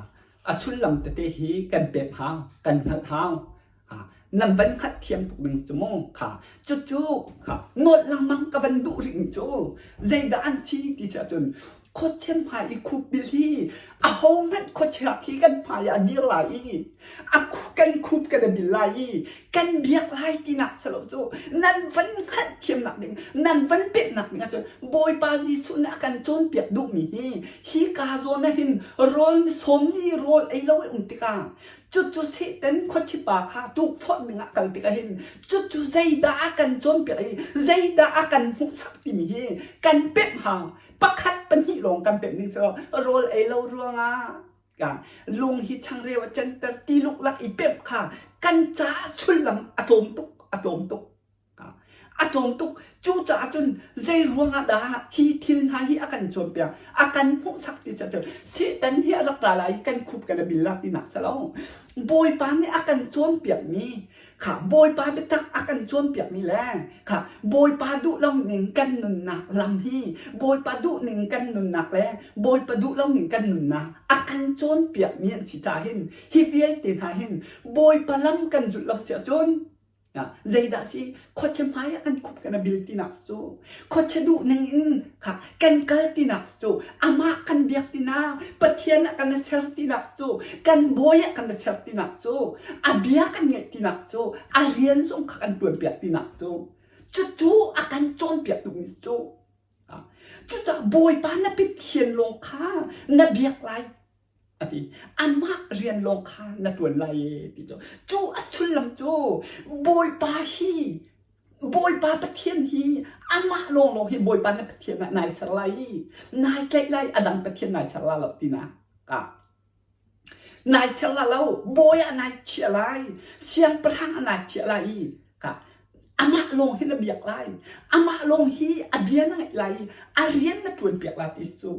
a sullam tete hi kan pek hau, kan hngalh hau. Ah, nan van hngalh thiam tuk ding cu mu. Kha cucu kha nawlh lengmang ka van duh rih cu zeidah an si ti si ahcun khuachia hmai i khupbil hi ahohmanh khuachia khi kan hmai ah a dir lai i a kan khup kan i bil lai i kan biak lai tinak si lo cu nan van hngalh thiamnak ding nan van peknak ding ahcun Bawipa Jesuh nih a kan cawnpiak duhmi hi hi ka zawn ah hin rawl 40 rawl ei lo in um tikah cucu Satan khuachipa kha tukforh ding ah kal tikah hin cucu zeidah a kan cawnpiak i zeidah a kan hmuhsak timi hi kan pemh hau pakhat pahnih lawng kan pemh ding si lo rawl ei lo ruangah lung hi changreu a canter ti luklak i pemh kha kan caah sullam a tlawm tuk a tlawm tuk. A tlawm tuk. Cucaah cun zei ruangah dah hi thil hna hi a kan cawnpiak, a kan hmuhsak ti cun Satan hi a rak ra lai i kan khup kan i bil la tinak si lo. Bawipa nih a kan cawnpiakmi kha Bawipa biatak a kan cawnpiakmi le kha Bawipa duh lo ning kan nunnak lam hi Bawipa duh ning kan nunnak le Bawipa duh lo ning kan nunnak a kan cawnpiakmi an si caah hin hi vialte hna hin Bawipa lam kan zulh lo si ahcun Zeidah si khuachia hmai ah kan khup kan a bil tinak cu khuachia duh ning in kha kan kal tinak cu amah kan biak tinak Pathian ah kan ser tinak cu kan bawi ah kan ser tinak cu a bia kan ngaih tinak cu a rian zong kha kan tuan piak tinak cu cucu a kan cawnpiak duhmi cu cucaah Bawipa na Pathian lawng kha na biak lai a ti. Amah rian lawng kha na ṭuan lai e ti cu. Cu a sullam cu Bawipa hi Bawipa Pathian hi amah lawnglawng hi Bawipa na Pathian ah nai ser lai i nai tlaih lai a dang Pathian nai ser la lo tinak ah nai ser la lo bawi ah nai chiah lai siangpahrang ah nai chiah lai i ka amah lawng hi na biak lai amah lawng hi a bia na ngaih lai i a rian na ṭuan piak lai ti cu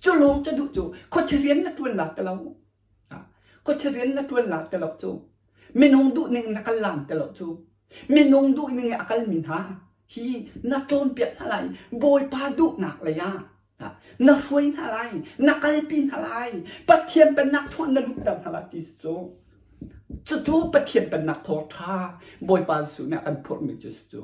Cu lawng ca duh cu khuachia rian na ṭuan la ti lo. Khuachia rian na ṭuan la ti lo cu. Minung duh ning na kal lan ti lo cu. Minung duh ning i a kalmi hna hi na cawnpiak hna lai. Bawipa duhnak lei ah na hruai hna lai, na kalpi hna lai. Pathian pennak chungah na lutter hna lai ti cu. Cucu Pathian pennak thawngṭha Bawipa Jesuh nih a kan phurhmi cu si cu.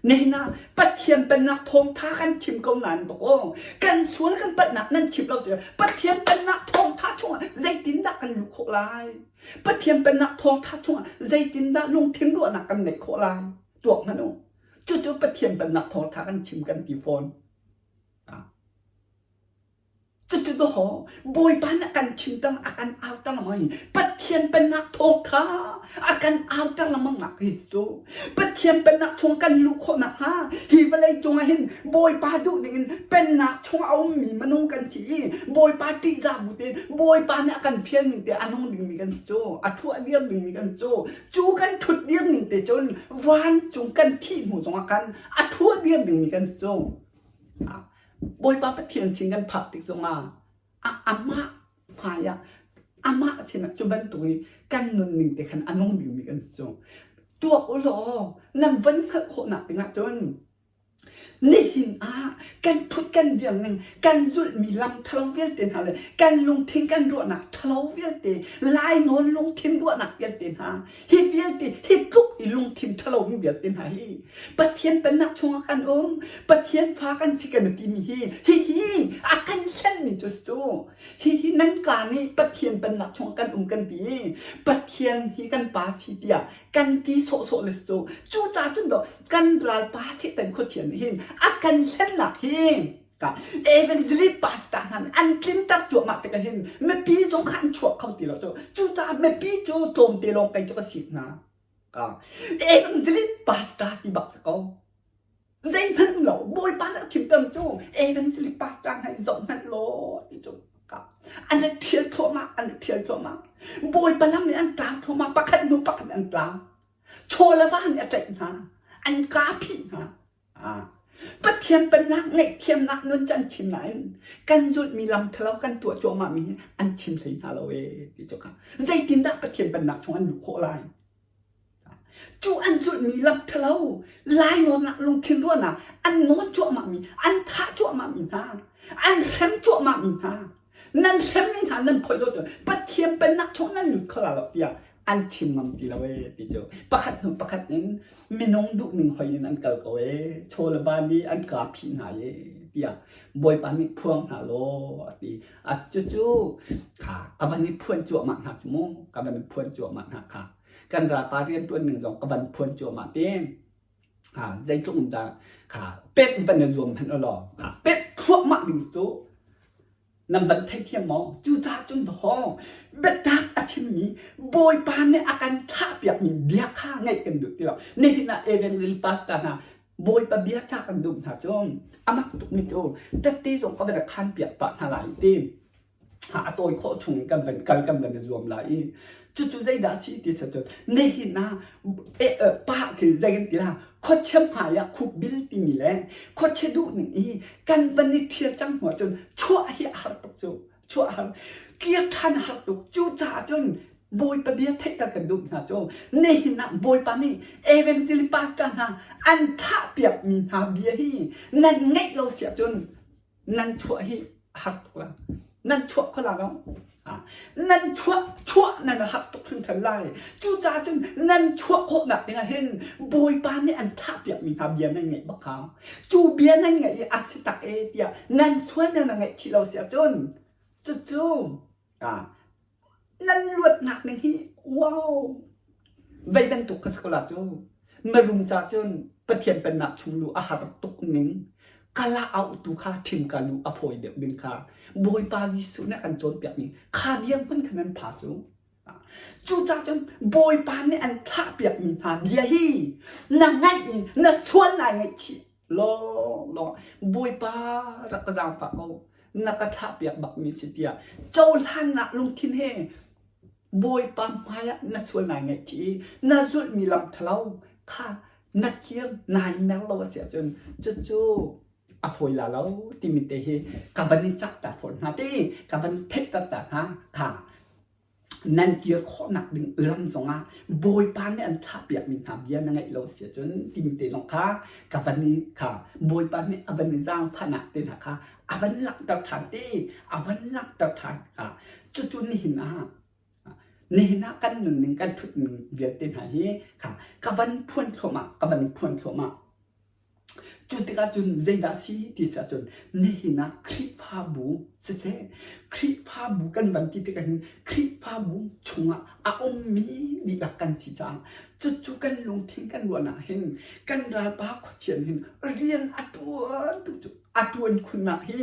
Nihin ah Pathian pennak thawngtha kan chim ko nain bak aw kan sual kan palhnak nan chim lo si Pathian pennak thawngtha chungah zeitindah kan luh khawh lai Pathian pennak thawngtha chungah zeitindah lungthin ruahnak kan neih khawh lai tuak hmanh u cucu Pathian pennak thawngtha kan chim kan ti fawn Cucu dawh Bawipa nih a kan chimter a kan auter lengmang i Pathian pennak thawngtha a kan auter lengmang nak hi cu Pathian pennak chung kan luh khawh nakhnga hi vawlei cungah hin Bawipa duh dingin pennak chung a ummi minung kan si i Bawipa ṭihzah bu tein Bawipa nih a kan fial ning te a nung dingmi kan si cu a thu a dir dingmi kan si cu cu kan ṭhut dir ning te cun vancung kan thih hnu zongah khan a thu a dir dingmi kan si cu Bawipa Pathian sin kan phak tik zongah amah hmai ah amah sinah cu bantuk i kan nunning te khan a nung dingmi kan si cu. Tuak u law nan van hngalh khawhnak dingah cun nihin ah kan thut kan dir ning kan zulhmi lam ṭhalo vialte hna le kan lungthin kan ruahnak ṭhalo vialte lainawn lungthin ruahnak vialte hna Hi vialte, hi tluk i lungthin ṭhalomi vialte hna hi Pathian pennak chungah kan um, Pathian fa kan si kan timi hi, hihi a kan hlenmi cu si cu. Hihi nan kaa nih Pathian pennak chungah kan um kan ti i Pathian hi kan pa si tiah kan ti sawhsawh le si cu. Cucaah cun dawh kan ralpa Satan khuachia nih hin a kan hlennak hi Ka evangelist pastor hna nih an tlinter cuahmah tikah hin mipi zong kha an chuak kho ti lo cu. Cucaah mipi cu tlawmte lawng kei cu ka sik hna. Ka evangelist pastor ti bak si ko. Zeihmanh lo Bawipa nih a chimter cu evangelist pastor hna hi zoh hmanh law ti cu ka an i ṭhial thluahmah an i ṭhial thluahmah. Bawipa lam nih an tlang thluahmah pakhat hnu pakhat an tlang. Chaw le va nih a tlaih hna. An kaa phih hna. Pathian pennak ngaihthiamnak nun cu an chim nain kan zulhmi lam ṭhalo kan tuah cuahmahmi hi an chim hlei hna lo ee ti cu kha zeitindah Pathian pennak chung an luh khawh lai? Cu an zulhmi lam ṭhalo lainawnnak lungthin ruahnak an nawn cuahmahmi an thah cuahmahmi hna an hrem cuahmahmi hna nan hremmi hna nan phoih lo cun Pathian pennak chung nan lut kho lai lo tiah an chim ngam ti lo ee ti cu pakhat hnu pakhat in minung duh ning hoi in an kal ko ee chaw le va nih an kaa phih hna ee tiah Bawipa nih phuang hna law a ti a cucu kha ka van i phuan cuahmah hna cu mu ka van i phuan cuahmah hna kha kan ralpa riantuan ning zong ka van phuan cuahmah te zeitluk in dah kha pet van i zuam hmanh law kha pet thluahmah ding cu nan van theithiam maw? Cucaah cun haw biatak a chimmi Bawipa nih a kan thlahpiakmi bia kha ngaih kan duh ti lo. Nihin ah Evangel pastor hna Bawipa bia ca kan duh hna cu a mak tukmi cu tette zong ka van khan piak pah hna lai ti. A tawi khawh chung kan van kal kan van i zuam lai i cucu zeidah a si ti si cun nihin ah pa khi zei kan ti la khuachia hmai ah khukbil timi le khuachia duh ning i kan van i ṭhial cang hnu ahcun chuah hi a har tuk cu chuah a har kir ṭhan a har tuk cucaah cun Bawipa bia theihter kan duh hna cu nihin ah Bawipa nih evangelist pastor hna an thahpiakmi hna bia hi nan ngeih lo si ahcun nan chuah hi a har tuk la nan chuah kho la lo nan chuah chuah nan har tuk hringhran lai cucaah cun nan chuah khawhnak dingah hin Bawipa nih an thahpiakmi hna bia nan ngaih bak hau cu bia nan ngaih i a si tak e tiah nan sual nan ngaihchih lo si ahcun cucu Nan luatnak ning hi wow! Vei bantuk ka si ko la cu. Mirum ca cun Pathian pennak chung luh a har tuk ning. Kala auhtu kha ṭhim ka luh a fawi deuh ding kha Bawipa Jesuh nih a kan cawnpiakmi kha dirhmun kha nan pha cu. Cucaah cun Bawipa nih an thlahpiakmi hna bia hi na ngaih i na sual nai ngaihchih lawnglawng Bawipa rak ka zaangfah ko na ka thlahpiak bakmi si tiah cohlannak lungthin he Bawipa hmaiah na sual nai ngaihchih i na zulhmi lam ṭhalo kha na kir nai mer lo a si ahcun cucu a fawi la lo timi te hi ka van in cak ta fawn hna ti ka van theihter ta hna kha Nan kir khawhnak ding lam zongah Bawipa nih an thlahpiakmi hna bia na ngaih lo si ahcun timi te zong kha ka van i kha Bawipa nih a van i zaangfahnak te hna kha a van langhter ṭhan ti a van langhter ṭhan kha cucu nihin ah nihin ah kan nunning kan ṭhutning vialte hna hi kha ka van phuan thluahmah ka van phuan thluahmah. Cu tikah cun zeidah a si ti si ahcun nihin ah Khrihfabu siseh Khrihfabu kan van ti tikah hin Khrihfabu chungah a ummi dihlak kan si caah cucu kan lungthin kan ruahnak hin kan ralpa khuachia nih hin rian a ṭuan tuk cu a ṭuan khunnak hi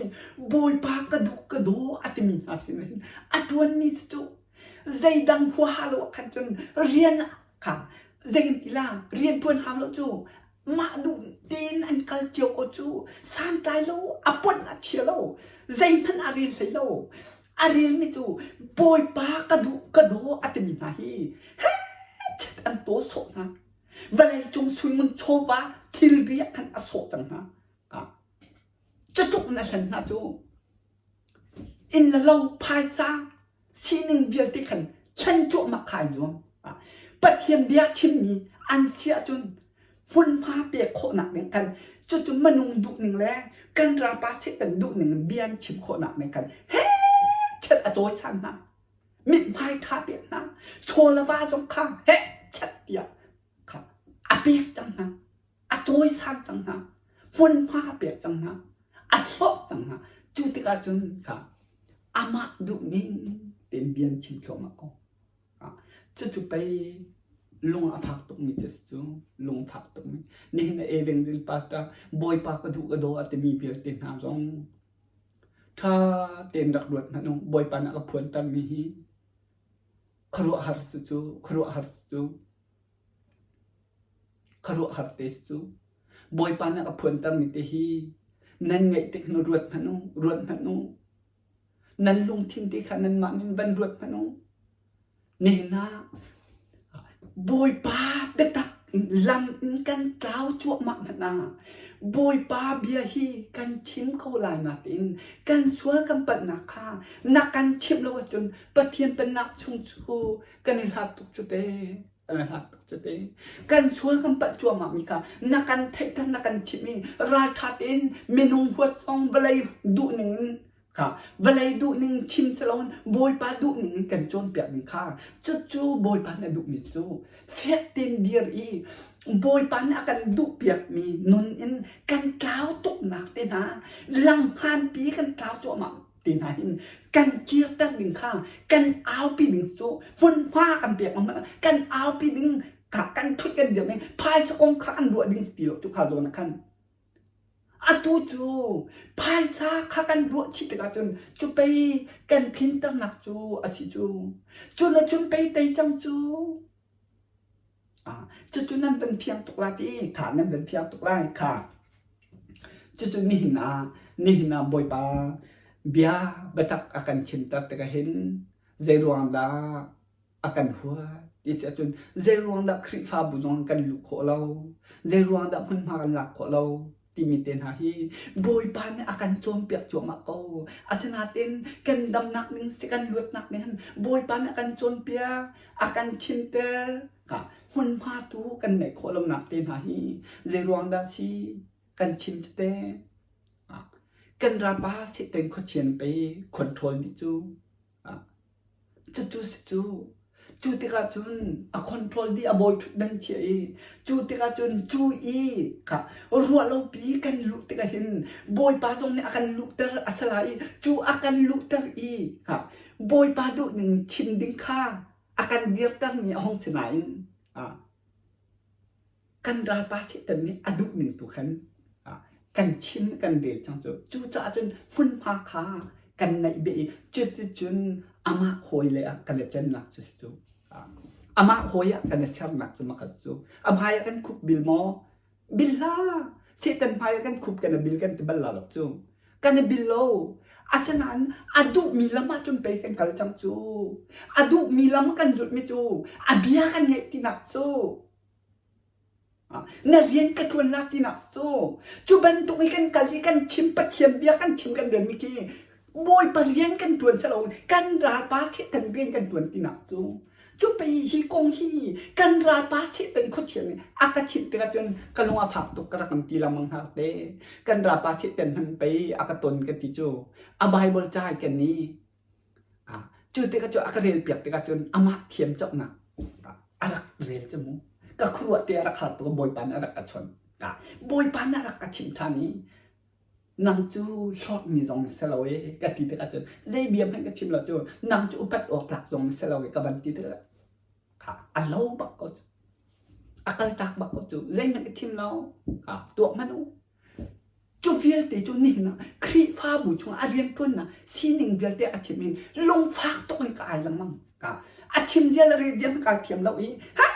Bawipa ka duh ka daw a timi hna sin hin a ṭuanmi si cu zeidang huaha lo ah khan cun rian kha zeitin la rian ṭuan hau lo cu mah duh tein an kal cio ko cu santlai lo a ponh a chia lo zeihmanh a rel hlei lo a relmi cu bawipa ka duh ka daw a timi hna hi chet an taw sawh hna vawlei cung suingun chawva thilri ah khan a sawh cang hna cutluk in a hlen hna cu Inn le lo, phaisa, sining vialte khan hlen cuahmah kha ai zuam. Pathian bia chimmi an si ahcun hmunhma pek khawhnak ding khan cucu minung duhning le kan ralpa Satan duhning in bia an chim khawhnak ding khan heh a cawisan hna. Mithmai ṭha pek hna. Chaw le va zong kha heh tiah kha a pek cang hna. A cawisan cang hna. Hmunhma a pek cang hna. A hlawh cang hna. Cu tikah cun kha amah duhning tein bia an chim thluahmah ko. Cucu pei lung a fak tukmi cu si cu. Lung a fak tukmi. Nihin ah Evangel pastor Bawipa ka duh ka daw a timi vialte hna zong ṭha tein rak ruat hmanh u. Bawipa nih a ka phuantermi hi khuaruahhar si cu, khuaruahhar si cu. Khuaruahhar te si cu. Bawipa nih a ka phuantermi te hi nan ngaih tik hin ruat hmanh u, ruat hmanh u. Nan lungthin te kha nanmah nih van ruat hmanh u. Nihin ah Bawipa biatak in lam in kan tlau cuahmah hmanh ah Bawipa bia hi kan chim ko lai nain kan sual kan palhnak kha na kan chimh lo ahcun Pathian pennak chung cu kan i hlat tuk cu te. Kan i hlat tuk cu te. Kan sual kan palh cuahmah mi kha na kan theihter na kan chimh i ralṭha tein minung huat zong vawlei duhning in kha vawlei duhning chim si loin Bawipa duhning in kan cawnpiak ding kha cucu Bawipa nih a duhmi cu fek tein dir i Bawipa nih a kan duhpiakmi nun in kan tlau tuknak te hna langhnganpi kan tlau cuahmah te hna hin kan kirter ding kha kan aupi ding cu hmunhma kan pek hmanh kan aupi ding kha kan thut kan dir ding phaisa kong kha kan ruah ding ti lo cu kha zawn ah khan Atu cu phaisa kha kan ruah chih tikah cun cu pei kan tlinternak cu a si cu. Cu na cun pei tei cang cu. Ah, cucu nan van fiang tuk lai ti, kha nan van fiang tuk lai kha. Cucu nihin ah, nihin ah Bawipa. Bia biatak a kan chimter tikah hin zeiruang dah a kan huat ti si ahcun zeiruang dah Khrihfabu zong kan luh khawh lo, zeiruang dah hmunhma kan lak khawh lo timi te hna hi Bawipa nih a kan cawnpiak cuahmah ko. Asinain kan damnak ding si kan luatnak ding hin Bawipa nih a kan cawnpiak, a kan chimter. Hmunhma tu kan neih khawh lonak te hna hi zeiruang dah si kan chim tete. Kan ralpa Satan khuachian pei control nih cu Cucu si cu. Cu tikah cun a control dih a bawi ṭhutdan chia i cu tikah cun cu i kha ruahlopi kan luh tikah hin Bawipa zong nih a kan luhter a si lai i cu a kan luhter i kha Bawipa duhning chim ding kha a kan dirtermi a hung si nain kan ralpa Satan nih a duh ning tu khan kan chim kan rel cang cu. Cucaah cun hmunhma kha kan naih beh i cuticun amah hawi le ah kan i cennak cu si cu. Amah hawi ah kan i sernak cu makhat cu. A hmai ah kan khup bil maw? Bil hlah. Satan hmai ah kan khup kan i bil kan ti bal la lo cu. Kan i bil lo. Asinain a duhmi lam ah cun pei kan kal cang cu. A duhmi lam kan zulhmi cu a bia kan ngaih tinak cu. Na rian ka ṭuan la tinak cu cu bantuk i kan kal i kan chim Pathian bia kan chim kan relmi khi Bawipa rian kan ṭuan si lo kan ralpa Satan rian kan ṭuan tinak cu cu pei hi kong hi kan ralpa Satan khuachia nih a ka chimh tikah cun ka lung a fak tuk ka rak in ti lengmang hna te kan ralpa Satan hman pei a ka ton ka ti cu a Bible ca ai ken i Cu tikah cu a ka relpiak tikah cun amah thiam cawknak a rak rel cu mu. Ka khuaruah te a rak har tuk Bawipa nih a rak ka chawnh. Bawipa nih a rak ka chimh ṭhan i nang cu hlawtmi zong na si lo e ka ti tikah cun zei bia hmanh ka chim lo cu nang cu upat awk tlak zong na si lo e ka van ti tikah a lo bak ko cu. A kaltak bak ko cu. Zeihmanh ka chim lo. Tuah hmanh u. Cu vialte cu nihin ah Khrihfabu chungah a rianṭuannak sining vialte a chim in lungfak tuk in ka ai lengmang. A chim zia le rel zia kai thiam lo i ha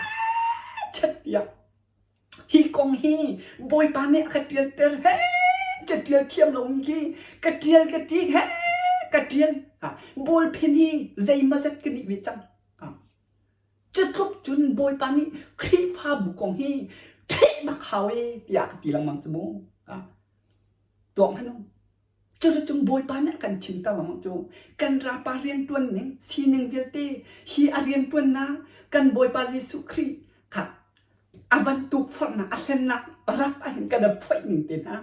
chet tiah hi kong hi Bawipa nih a ka ṭialter he ca ṭial thiam lomi khi ka ṭial ka ti he ka ṭial bawlphen hi zeimawzat ka dih ve cang. Cutluk cun Bawipa nih Khrihfabu kong hi ṭheh bak hau e tiah ka ti lengmang cu mu. Tuak hmanh u. Cuticun Bawipa nih a kan chimter lengmang cu kan ralpa rianṭuan ning sining vialte hi a rianṭuannak kan Bawipa Jesuh Khrih kha a van tukforhnak a hlennak rap ahhin kan i foih ning te hna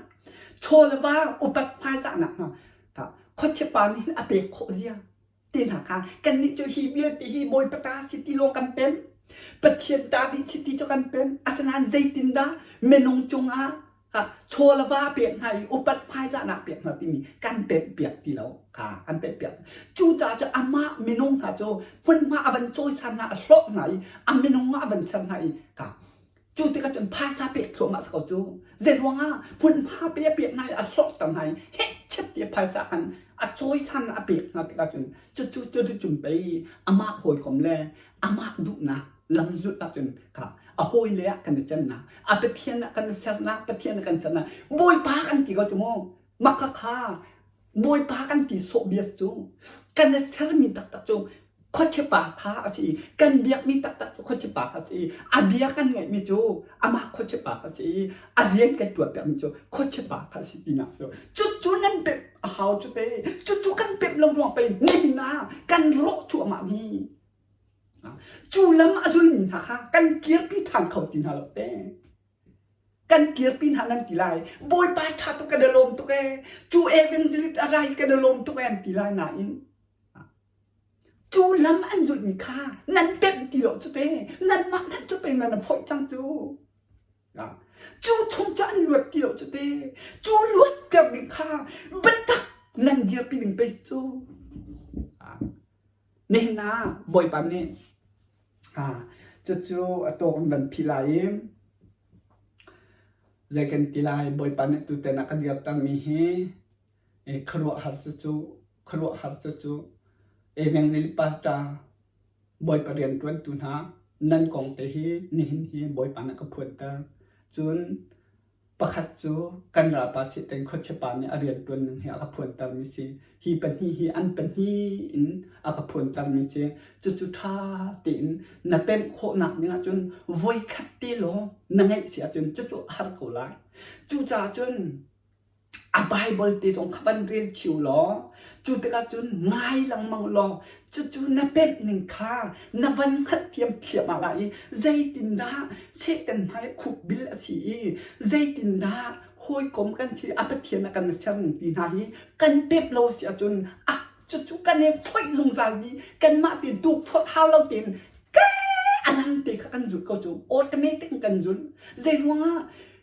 chaw le va upat hmaizahnak hna khuachia pa nih hin a pek khawh zia te hna kha kannih cu hi vialte hi Bawipa ta si ti lawng kan pem Pathian ta dih si ti cu kan pem asinain zeitindah minung cungah chaw le va pek hna i upat hmaizahnak pek hna timi kan pemh piak ti lo kha kan pemh piak cucaah cu amah minung hna cu hmunhma a van cawisan hna a hlawh hna i a minung ah a van ser hna i kha Cu tikah cun phaisa pek thluahmah si ko cu. Zeiruangah hmunhma pe a pek hna i a hlawhter hna i hehchet ti phaisa khan a cawisan a pek hna tikah cun cucu cuticun pei amah hawikom le amah duhnak lamzulh ahcun kha a hawile ah kan i cennak a Pathian ah kan i sernak Pathian ah kan sernak Bawipa kan ti ko cu mu mah kha Bawipa kan ti sawh bia cu kan i sermi taktak cu khuachipa kha a si i kan biakmi taktak cu khuachipa kha a si i a bia kan ngaihmi cu amah khuachipa kha a si i a rian kan tuahpiakmi cu khuachipa kha a si tinak cu cucu nan pemh a hau cu te cucu kan pemh lo ruang pei nihin ah kan rawh cuahmah mi cu lam a zulmi hna kha kan kirpi than kho ti hna lo te kan kirpi hna nan ti lai bawipa ṭha tuk kan i lawm tuk ee cu evangelist a rai kan i lawm tuk ee an ti lai nain Cu lam an zulhmi kha nan pemh ti lo cu te nanmah nan cu peng nan foih cang cu. Cu chung cu an luat ti lo cu te cu luat ter ding kha biatak nan dirpi ding pei cu. Nihin ah Bawipa nih cucu a tawk in van phi lai i zei kan ti lai Bawipa nih tutan a ka dirtermi hi Khuaruahhar cucu khuaruahhar cucu evangelist pastor Bawipa rianṭuantu hna nan kong te hi nihin hi Bawipa nih a ka phuanter. Cun. Pakhat cu kan ralpa Satan khuachiapa nih a rianṭuan ning hi a ka phuantermi si. Hi pahnih hi an pahnih in a ka phuantermi si. Cucu ṭha tein na pemh khawhnak ding ahcun voikhat te lawng na ngeih si ahcun cucu a har ko lai. Cucaah cun A Baibal te zong kha van rel cio law cu tikah cun ngai lengmang law cucu na pemh ning kha na van hngalhthiam thliahmah lai i zeitindah Satan hmai khukbil a si i zeitindah hawikom kan si a Pathian a kan ser ning ti hna hi kan pemh lo si ahcun a cucu kan i foih zungzalmi kanmah tein tukforh hau lo tein a lam te kha kan zulh ko cu automatic in kan zulh zei ruangah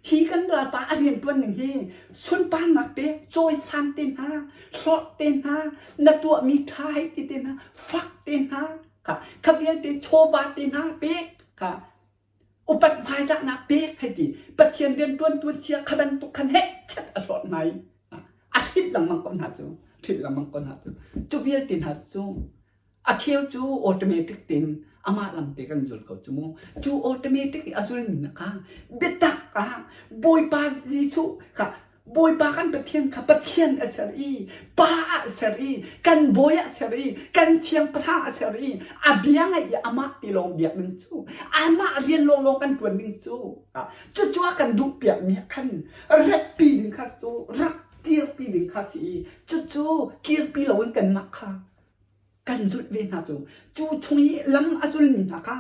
Hi kan ralpa a rianṭuan ning hi sunparnak pek, cawisan te hna, hlorh te hna, na tuahmi ṭha hei ti te hna, fak te hna, kha kha vialte chawva te hna pek, kha upat hmaizahnak pek hei ti. Pathian rianṭuantu sia kha bantuk khan heh chet a hlorh hna i a hrilh lengmang ko hna cu, hrilh lengmang ko hna cu. Cu vialte hna cu A cheu cu automatic tein amah lam te kan zul ko cu mu. Cu automatic i a zulmi na kha biatak ah Bawipa Jesuh kha Bawipa kan Pathian kha Pathian a ser i Pa ah a ser i kan Bawi ah a ser i kan Siangpahrang a ser i a bia ngaih i amah ti lawng biak ding cu amah rian lawnglawng kan ṭuan ding cu cucu a kan duh piakmi ah khan ratpi ding kha cu rak kirpi ding kha si i cucu kirpi loin kanmah kha kan zulh ve hna cu cu chung i lam a zulmi hna kha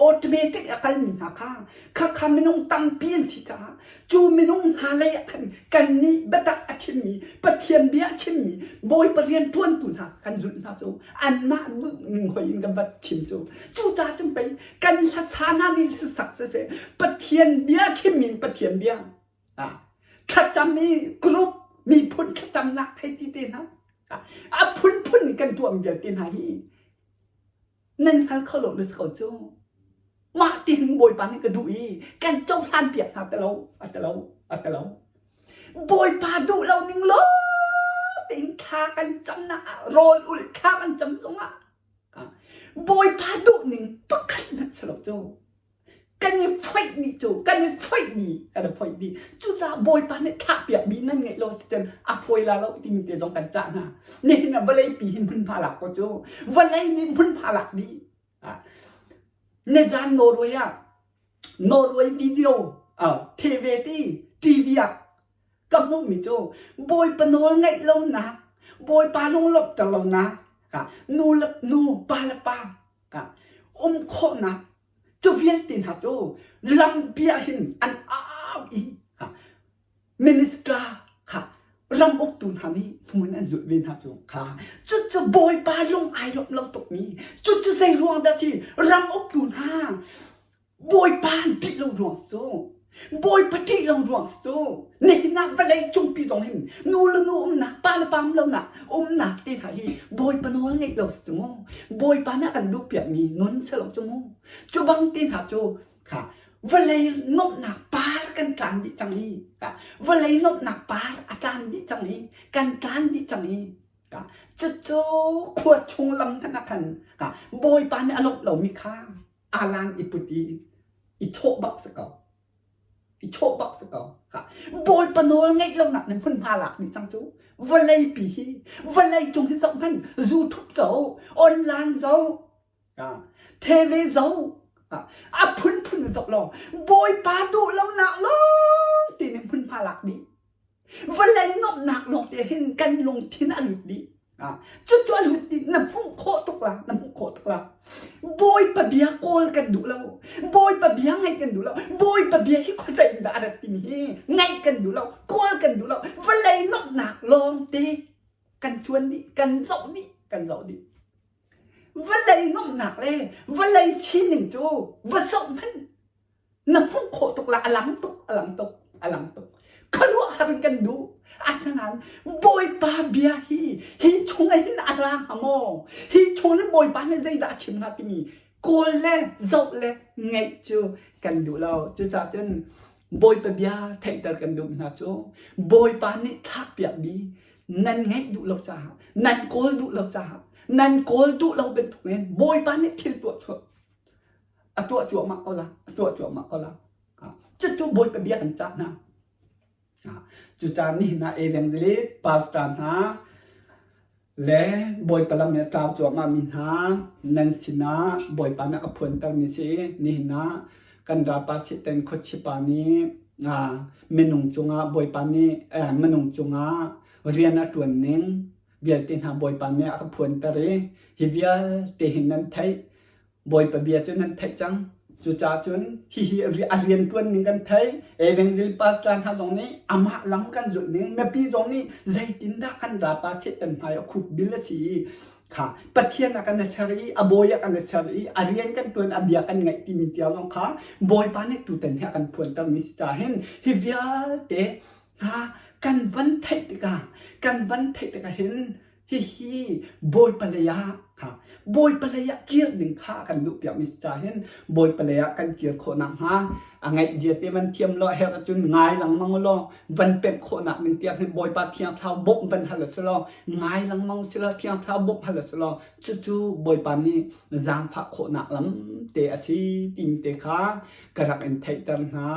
automatic a kalmi hna kha khakha minung tampi an si caah cu minung hna lei ah khan kannih biatak a chimmi Pathian bia a chimmi Bawipa rian ṭuantu hna kan zulh hna cu anmah duh ning hoi in kan va chim cu cucaah cun pei kan hlasa hna nih hlasak siseh Pathian bia chimmi in Pathian bia thlacam i group miphun thlacamnak hei ti te hna a phunphun in kan tuahmi vialte hna hi nan hngal kho lo na si ko cu mah ti hin bawipa nih ka duh i kan cohlan piak hna te lo a ti lo a ti lo bawipa duh lo ning lo tein thla kan camnak ah rawl ulh thla kan cam zongah bawipa duh ning pakhat hmanh si lo cu kan i foih dih cu kan i foih dih kan i foih dih cucaah bawipa nih thlahpiak mi nan ngeih lo si cun a fawi la lo timi te zong kan cah hna nihin ah vawlei pi hi hmunhma lak ko cu vawlei nih hmunhma lak dih nizan Norway ah Norway video TV ti TV ah ka hmuhmi cu bawipa nawl ngaih lonak bawipa lunglawmhter lonak nu le nu pa le pa um khawhnak Cu vialte hna cu lampi ah hin an au i minister kha ram uktu hna nih hmun an zulh ve hna cu kha cucu bawipa lung ai lawmh lo tukmi cucu zei ruang dah si ram uktu hna bawipa an ṭih lo ruang cu Bawipa ṭih lo ruang cu nihin ah vawlei cungpi zong hin nu le nu umnak pa le pa um lonak umnak te hna hi Bawipa nawl ngeih lo si cu mu Bawipa nih a kan duh piakmi nun si lo cu mu cu bang te hna cu kha vawlei nuamhnak par kan tlan dih cang i vawlei nuamhnak par a tlan dih cang i kan tlan dih cang i cucu khua chung lam hmanh ah khan Bawipa nih a lawmh lomi kha alan i put i i chawh bak si ko i chawh bak si ko bawipa nawl ngeih lonak nih hmunhma lak dih cang cu vawlei pi hi vawlei cung hi zoh hmanh YouTube zoh online zoh TV zoh a phunphun zoh law bawipa duh lonak lawng ti nih hmunhma lak dih Vawlei nuamhnak lawng te hin kan lungthin a lut dih. Cucu a lut dih na hmuh khawh tuk la, na hmuh khawh tuk la. Bawipa bia kawl kan duh lo. Bawipa bia ngaih kan duh lo. Bawipa bia hi khuazei in dah a rat timi hi ngaih kan duh lo, kawl kan duh lo. Vawlei nuamhnak lawng te kan cuan dih, kan zoh dih, kan zoh dih. Vawlei nuamhnak le vawlei sining cu va zoh hmanh na hmuh khawh tuk la a lang tuk a lang tuk a lang tuk khuaruahhar in kan duh asinain bawipa bia hi hi chung ah hin a ra hnga maw hi chung in bawipa nih zeidah a chim hnga timi kawl le zoh le ngaih cu kan duh lo cucaah cun bawipa bia theihter kan duh hna cu bawipa nih thlahpiakmi nan ngaih duh lo caah nan kawl duh lo caah nan kawl duh lo bantuk in bawipa nih thil tuah chuah a tuah cuahmah ko la a tuah cuahmah ko la cucu bawipa bia kan cah hna. Cucaah nihin ah evangelist pastor hna le Bawipa lam i a tlau cuahmahmi hna nan sinah Bawipa nih a ka phuantermi si. Nihin ah kan ralpa Satan khuachipa nih minung cungah Bawipa nih minung cungah rian a ṭuan ning vialte hna Bawipa nih a ka phuanter i hi vialte hi nan theih. Bawipa bia cu nan theih cang. Cucaah cun hihi a rianṭuan ning kan theih. Evangel pastor hna zong nih amah lam kan zulh ning, mipi zong nih zeitindah kan rapa Satan hmai a khuk bil a si i kha Pathian a kan ser i a bawi a kan ser i a rian kan ṭuan a bia kan ngaih timi tiang zong kha Bawipa nih tutan hi a kan phuantermi si caah hin hi vialte hna kan van theih tikah kan van theih tikah hin Hihi Bawipa lei ah kha Bawipa lei ah kir ding kha kan duh piakmi si caah hin Bawipa lei ah kan kir khawh nakhnga a ngaih zia te van thiam law herh ahcun ngai lengmang law van pemh khawhnak ding tiang hin Bawipa Thiang Thlarau bawmh van hal a si law ngai lengmang si law Thiang Thlarau bawmh hal a si law cucu Bawipa nih zaangfah khawhnak lam te a si timi te kha ka rak in theihter hna.